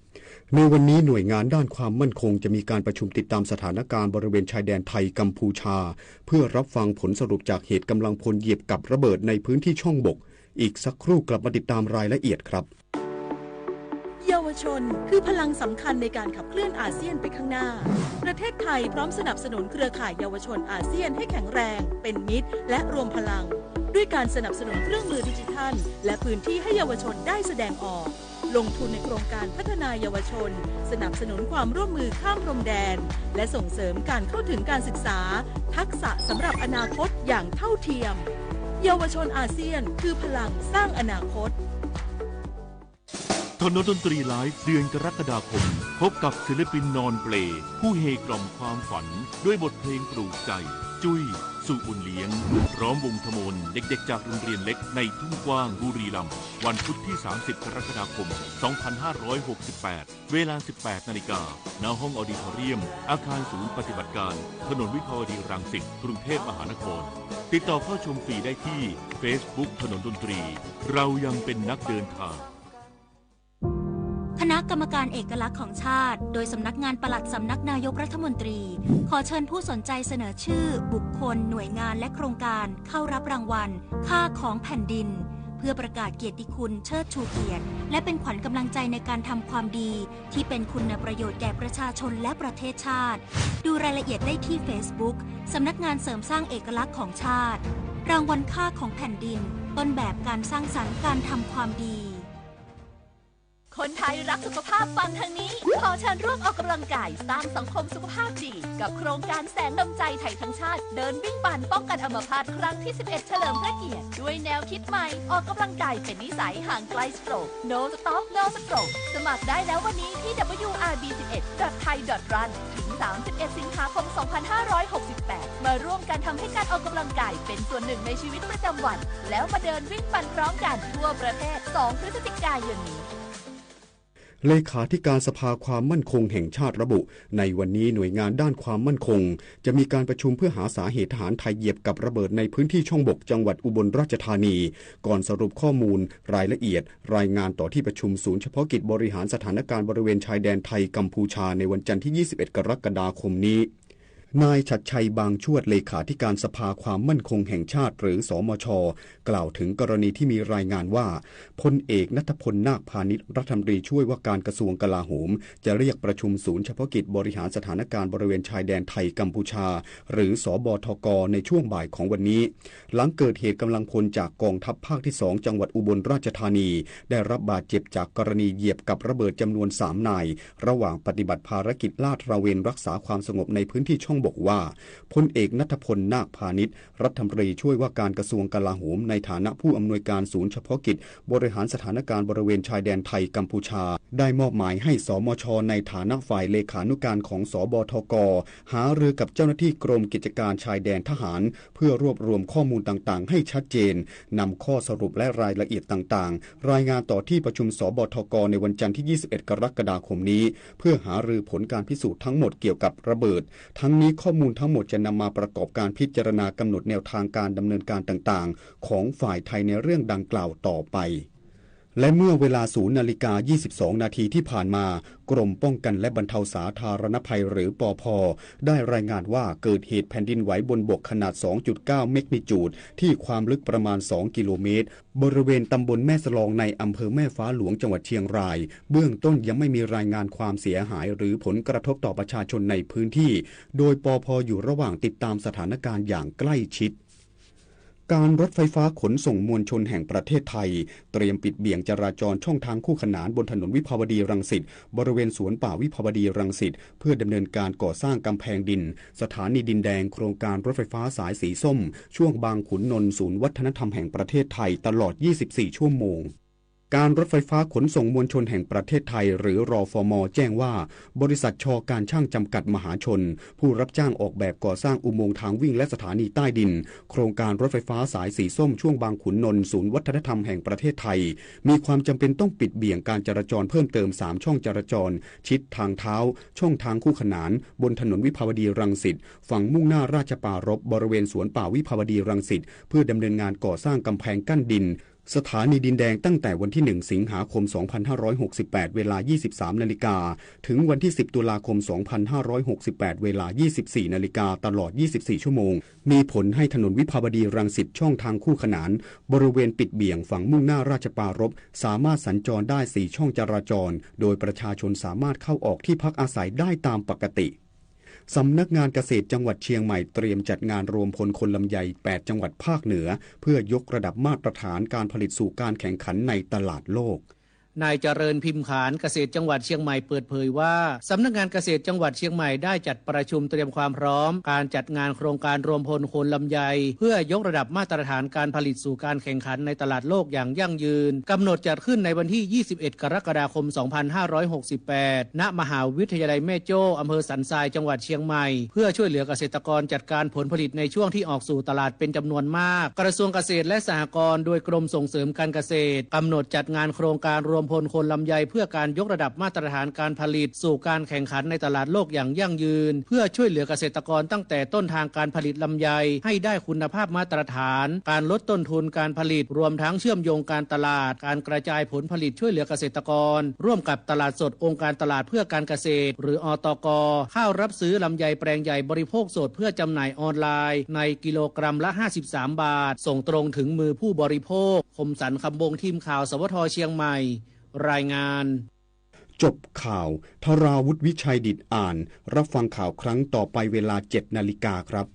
ในวันนี้หน่วยงานด้านความมั่นคงจะมีการประชุมติดตามสถานการณ์บริเวณชายแดนไทยกัมพูชา เพื่อรับฟังผลสรุปจากเหตุกำลังพลเหยียบกับระเบิดในพื้นที่ช่องบก อีกสักครู่กลับมาติดตามรายละเอียดครับ เยาวชนคือพลังสำคัญในการขับเคลื่อนอาเซียนไปข้างหน้า ประเทศไทยพร้อมสนับสนุนเครือข่ายเยาวชนอาเซียนให้แข็งแรง เป็นมิตร และรวมพลัง ด้วยการสนับสนุนเครื่องมือดิจิทัล และพื้นที่ให้เยาวชนได้แสดงออก ลงทุนในโครงการพัฒนาเยาวชน สนับสนุนความร่วมมือข้ามพรมแดน และส่งเสริมการเข้าถึงการศึกษา ทักษะสำหรับอนาคตอย่างเท่าเทียม เยาวชนอาเซียนคือพลังสร้างอนาคต ถนนดนตรีไลฟ์เดือนกรกฎาคม พบกับศิลปินนอนเปล ผู้เฮกล่อมความฝันด้วยบทเพลงปลูกใจ จุ้ย สุบุญเลี้ยง พร้อมวงทมนเด็กๆจากโรงเรียนเล็กในทุ่งกว้างบุรีรัมย์ วันพุธที่ สามสิบ กรกฎาคม สองพันห้าร้อยหกสิบแปด เวลา สิบแปดนาฬิกา ณ ห้องออดิทอเรียม อาคารศูนย์ปฏิบัติการ ถนนวิภาวดีรังสิต กรุงเทพมหานคร ติดต่อเข้าชมฟรีได้ที่ Facebook ถนนดนตรี เรายังเป็นนักเดินทาง คณะกรรมการเอกลักษณ์ของชาติ โดยสำนักงานปลัดสำนักนายกรัฐมนตรี ขอเชิญผู้สนใจเสนอชื่อ บุคคล หน่วยงาน และโครงการ เข้ารับรางวัล ค่าของแผ่นดิน เพื่อประกาศเกียรติคุณ เชิดชูเกียรติ และเป็นขวัญกำลังใจในการทำความดี ที่เป็นคุณประโยชน์แก่ประชาชนและประเทศชาติ ดูรายละเอียดได้ที่ Facebook สำนักงานเสริมสร้างเอกลักษณ์ของชาติ รางวัลค่าของแผ่นดิน ต้นแบบการสร้างสรรค์การทำความดี คนไทยรักสุขภาพฟังทางนี้ ขอเชิญร่วมออกกำลังกายสร้างสังคมสุขภาพดี กับโครงการแสงดวงใจไทยทั้งชาติ เดินวิ่งปั่นป้องกันอัมพาตครั้งที่ สิบเอ็ด เฉลิมพระเกียรติ ด้วยแนวคิดใหม่ ออกกำลังกายเป็นนิสัย ห่างไกล stroke No stop No stroke สมัครได้แล้ววันนี้ที่ ดับเบิลยู อาร์ บี สิบเอ็ด ดอท ไทย ดอท รัน ถึง สามสิบเอ็ด สิงหาคม สองพันห้าร้อยหกสิบแปด มาร่วมกันทำให้การออกกำลังกายเป็นส่วนหนึ่งในชีวิตประจำวัน แล้วมาเดินวิ่งปั่นพร้อมกันทั่วประเทศ สอง พฤศจิกายนนี้ เลขาธิการสภาความมั่นคงแห่งชาติระบุ ในวันนี้หน่วยงานด้านความมั่นคง จะมีการประชุมเพื่อหาสาเหตุทหารไทยเหยียบกับระเบิดในพื้นที่ช่องบกจังหวัดอุบลราชธานี ก่อนสรุปข้อมูล รายละเอียด รายงานต่อที่ประชุมศูนย์เฉพาะกิจบริหารสถานการณ์บริเวณชายแดนไทยกัมพูชาในวันจันทร์ที่ ยี่สิบเอ็ด กรกฎาคมนี้ นายฉัตรชัย บางชวด เลขาธิการสภาความมั่นคงแห่งชาติ หรือ สมช กล่าวถึงกรณีที่มีรายงานว่า พลเอกณัฐพล นาคพานิช รัฐมนตรีช่วยว่าการกระทรวงกลาโหม จะเรียกประชุมศูนย์เฉพาะกิจบริหารสถานการณ์บริเวณชายแดนไทยกัมพูชา หรือ สบทก ในช่วงบ่ายของวันนี้ หลังเกิดเหตุกำลังพลจากกองทัพภาคที่ สอง จังหวัดอุบลราชธานี ได้รับบาดเจ็บจากกรณีเหยียบกับระเบิดจำนวน สาม นาย ระหว่างปฏิบัติภารกิจลาดตระเวนรักษาความสงบในพื้นที่ช่องบกว่า พลเอกณัฐพล นาคพานิช รัฐมนตรีช่วยว่าการกระทรวงกลาโหม ในฐานะผู้อำนวยการศูนย์เฉพาะกิจบริหารสถานการณ์บริเวณชายแดนไทยกัมพูชา ได้มอบหมายให้ สมช ในฐานะฝ่ายเลขานุการของ สบทก หารือกับเจ้าหน้าที่กรมกิจการชายแดนทหาร เพื่อรวบรวมข้อมูลต่างๆ ให้ชัดเจน นำข้อสรุปและรายละเอียดต่างๆ รายงานต่อที่ประชุม สบทก ในวันจันทร์ที่ ยี่สิบเอ็ด กรกฎาคมนี้ เพื่อหารือผลการพิสูจน์ทั้งหมดเกี่ยวกับระเบิด ทั้งนี้ข้อมูลทั้งหมดจะนำมาประกอบการพิจารณากำหนดแนวทางการดำเนินการต่างๆ ของฝ่ายไทยในเรื่องดังกล่าวต่อไป และเมื่อเวลา ศูนย์นาฬิกา ยี่สิบสองนาทีที่ผ่านมา กรมป้องกันและบรรเทาสาธารณภัย หรือ ปพ ได้รายงานว่าเกิดเหตุแผ่นดินไหวบนบกขนาด สองจุดเก้า แมกนิจูด ที่ความลึกประมาณ สองกิโลเมตร บริเวณตำบลแม่สลองในอำเภอแม่ฟ้าหลวงจังหวัดเชียงราย เบื้องต้นยังไม่มีรายงานความเสียหายหรือผลกระทบต่อประชาชนในพื้นที่ โดย ปพ อยู่ระหว่างติดตามสถานการณ์อย่างใกล้ชิด การรถไฟฟ้าขนส่งมวลชนแห่งประเทศไทย เตรียมปิดเบี่ยงจราจรช่องทางคู่ขนานบนถนนวิภาวดีรังสิต บริเวณสวนป่าวิภาวดีรังสิต เพื่อดำเนินการก่อสร้างกำแพงดิน สถานีดินแดง โครงการรถไฟฟ้าสายสีส้ม ช่วงบางขุนนนท์ ศูนย์วัฒนธรรมแห่งประเทศไทย ตลอด ยี่สิบสี่ ชั่วโมง การรถไฟฟ้าขนส่งมวลชนแห่งประเทศไทย หรือ รฟม แจ้งว่า บริษัท ช.การช่าง จำกัดมหาชน ผู้รับจ้างออกแบบก่อสร้างอุโมงค์ทางวิ่งและสถานีใต้ดิน โครงการรถไฟฟ้าสายสีส้ม ช่วงบางขุนนนท์ ศูนย์วัฒนธรรมแห่งประเทศไทย มีความจำเป็นต้องปิดเบี่ยงการจราจรเพิ่มเติม สาม ช่องจราจร ชิดทางเท้า ช่องทางคู่ขนาน บนถนนวิภาวดีรังสิต ฝั่งมุ่งหน้าราชปรารภ บริเวณสวนป่าวิภาวดีรังสิต เพื่อดำเนินงานก่อสร้างกำแพงกั้นดิน สถานีดินแดงตั้งแต่วันที่ หนึ่ง สิงหาคม สองพันห้าร้อยหกสิบแปด เวลา ยี่สิบสาม นาฬิกา ถึงวันที่ สิบ ตุลาคม สองพันห้าร้อยหกสิบแปด เวลา ยี่สิบสี่ นาฬิกา ตลอด ยี่สิบสี่ ชั่วโมง มีผลให้ถนนวิภาวดีรังสิตช่องทางคู่ขนาน บริเวณปิดเบี่ยงฝั่งมุ่งหน้าราชปรารภ สามารถสัญจรได้ สี่ ช่องจราจร โดยประชาชนสามารถเข้าออกที่พักอาศัยได้ตามปกติ สำนักงานเกษตรจังหวัดเชียงใหม่เตรียมจัดงานรวมพลคนลำไย แปด จังหวัดภาคเหนือ เพื่อยกระดับมาตรฐานการผลิตสู่การแข่งขันในตลาดโลก นายเจริญ พิมขาน เกษตรจังหวัดเชียงใหม่เปิดเผยว่า สำนักงานเกษตรจังหวัดเชียงใหม่ได้จัดประชุมเตรียมความพร้อมการจัดงานโครงการรวมพลคนลำไย เพื่อยกระดับมาตรฐานการผลิตสู่การแข่งขันในตลาดโลกอย่างยั่งยืน กำหนดจัดขึ้นในวันที่ ยี่สิบเอ็ด กรกฎาคม สองพันห้าร้อยหกสิบแปด ณ มหาวิทยาลัยแม่โจ้ อำเภอสันทราย จังหวัดเชียงใหม่ เพื่อช่วยเหลือเกษตรกรจัดการผลผลิตในช่วงที่ออกสู่ตลาดเป็นจำนวนมาก กระทรวงเกษตรและสหกรณ์ โดยกรมส่งเสริมการเกษตร กำหนดจัดงานโครงการรวมพลคนลำไย เพื่อการยกระดับมาตรฐานการผลิตสู่การแข่งขันในตลาดโลกอย่างยั่งยืน เพื่อช่วยเหลือเกษตรกรตั้งแต่ต้นทางการผลิตลำไยให้ได้คุณภาพมาตรฐาน การลดต้นทุนการผลิต รวมทั้งเชื่อมโยงการตลาด การกระจายผลผลิตช่วยเหลือเกษตรกร ร่วมกับตลาดสดองค์การตลาดเพื่อการเกษตร หรือ อตก เข้ารับซื้อลำไยแปลงใหญ่บริโภคสดเพื่อจำหน่ายออนไลน์ในกิโลกรัมละ ห้าสิบสาม บาท ส่งตรงถึงมือผู้บริโภค คมสันต์ คำวงศ์ ทีมข่าว สวท เชียงใหม่ รายงาน จบข่าว ธราวุฒิ วิชัยดิษฐ อ่าน รับฟังข่าวครั้งต่อไปเวลา เจ็ด นาฬิกาครับ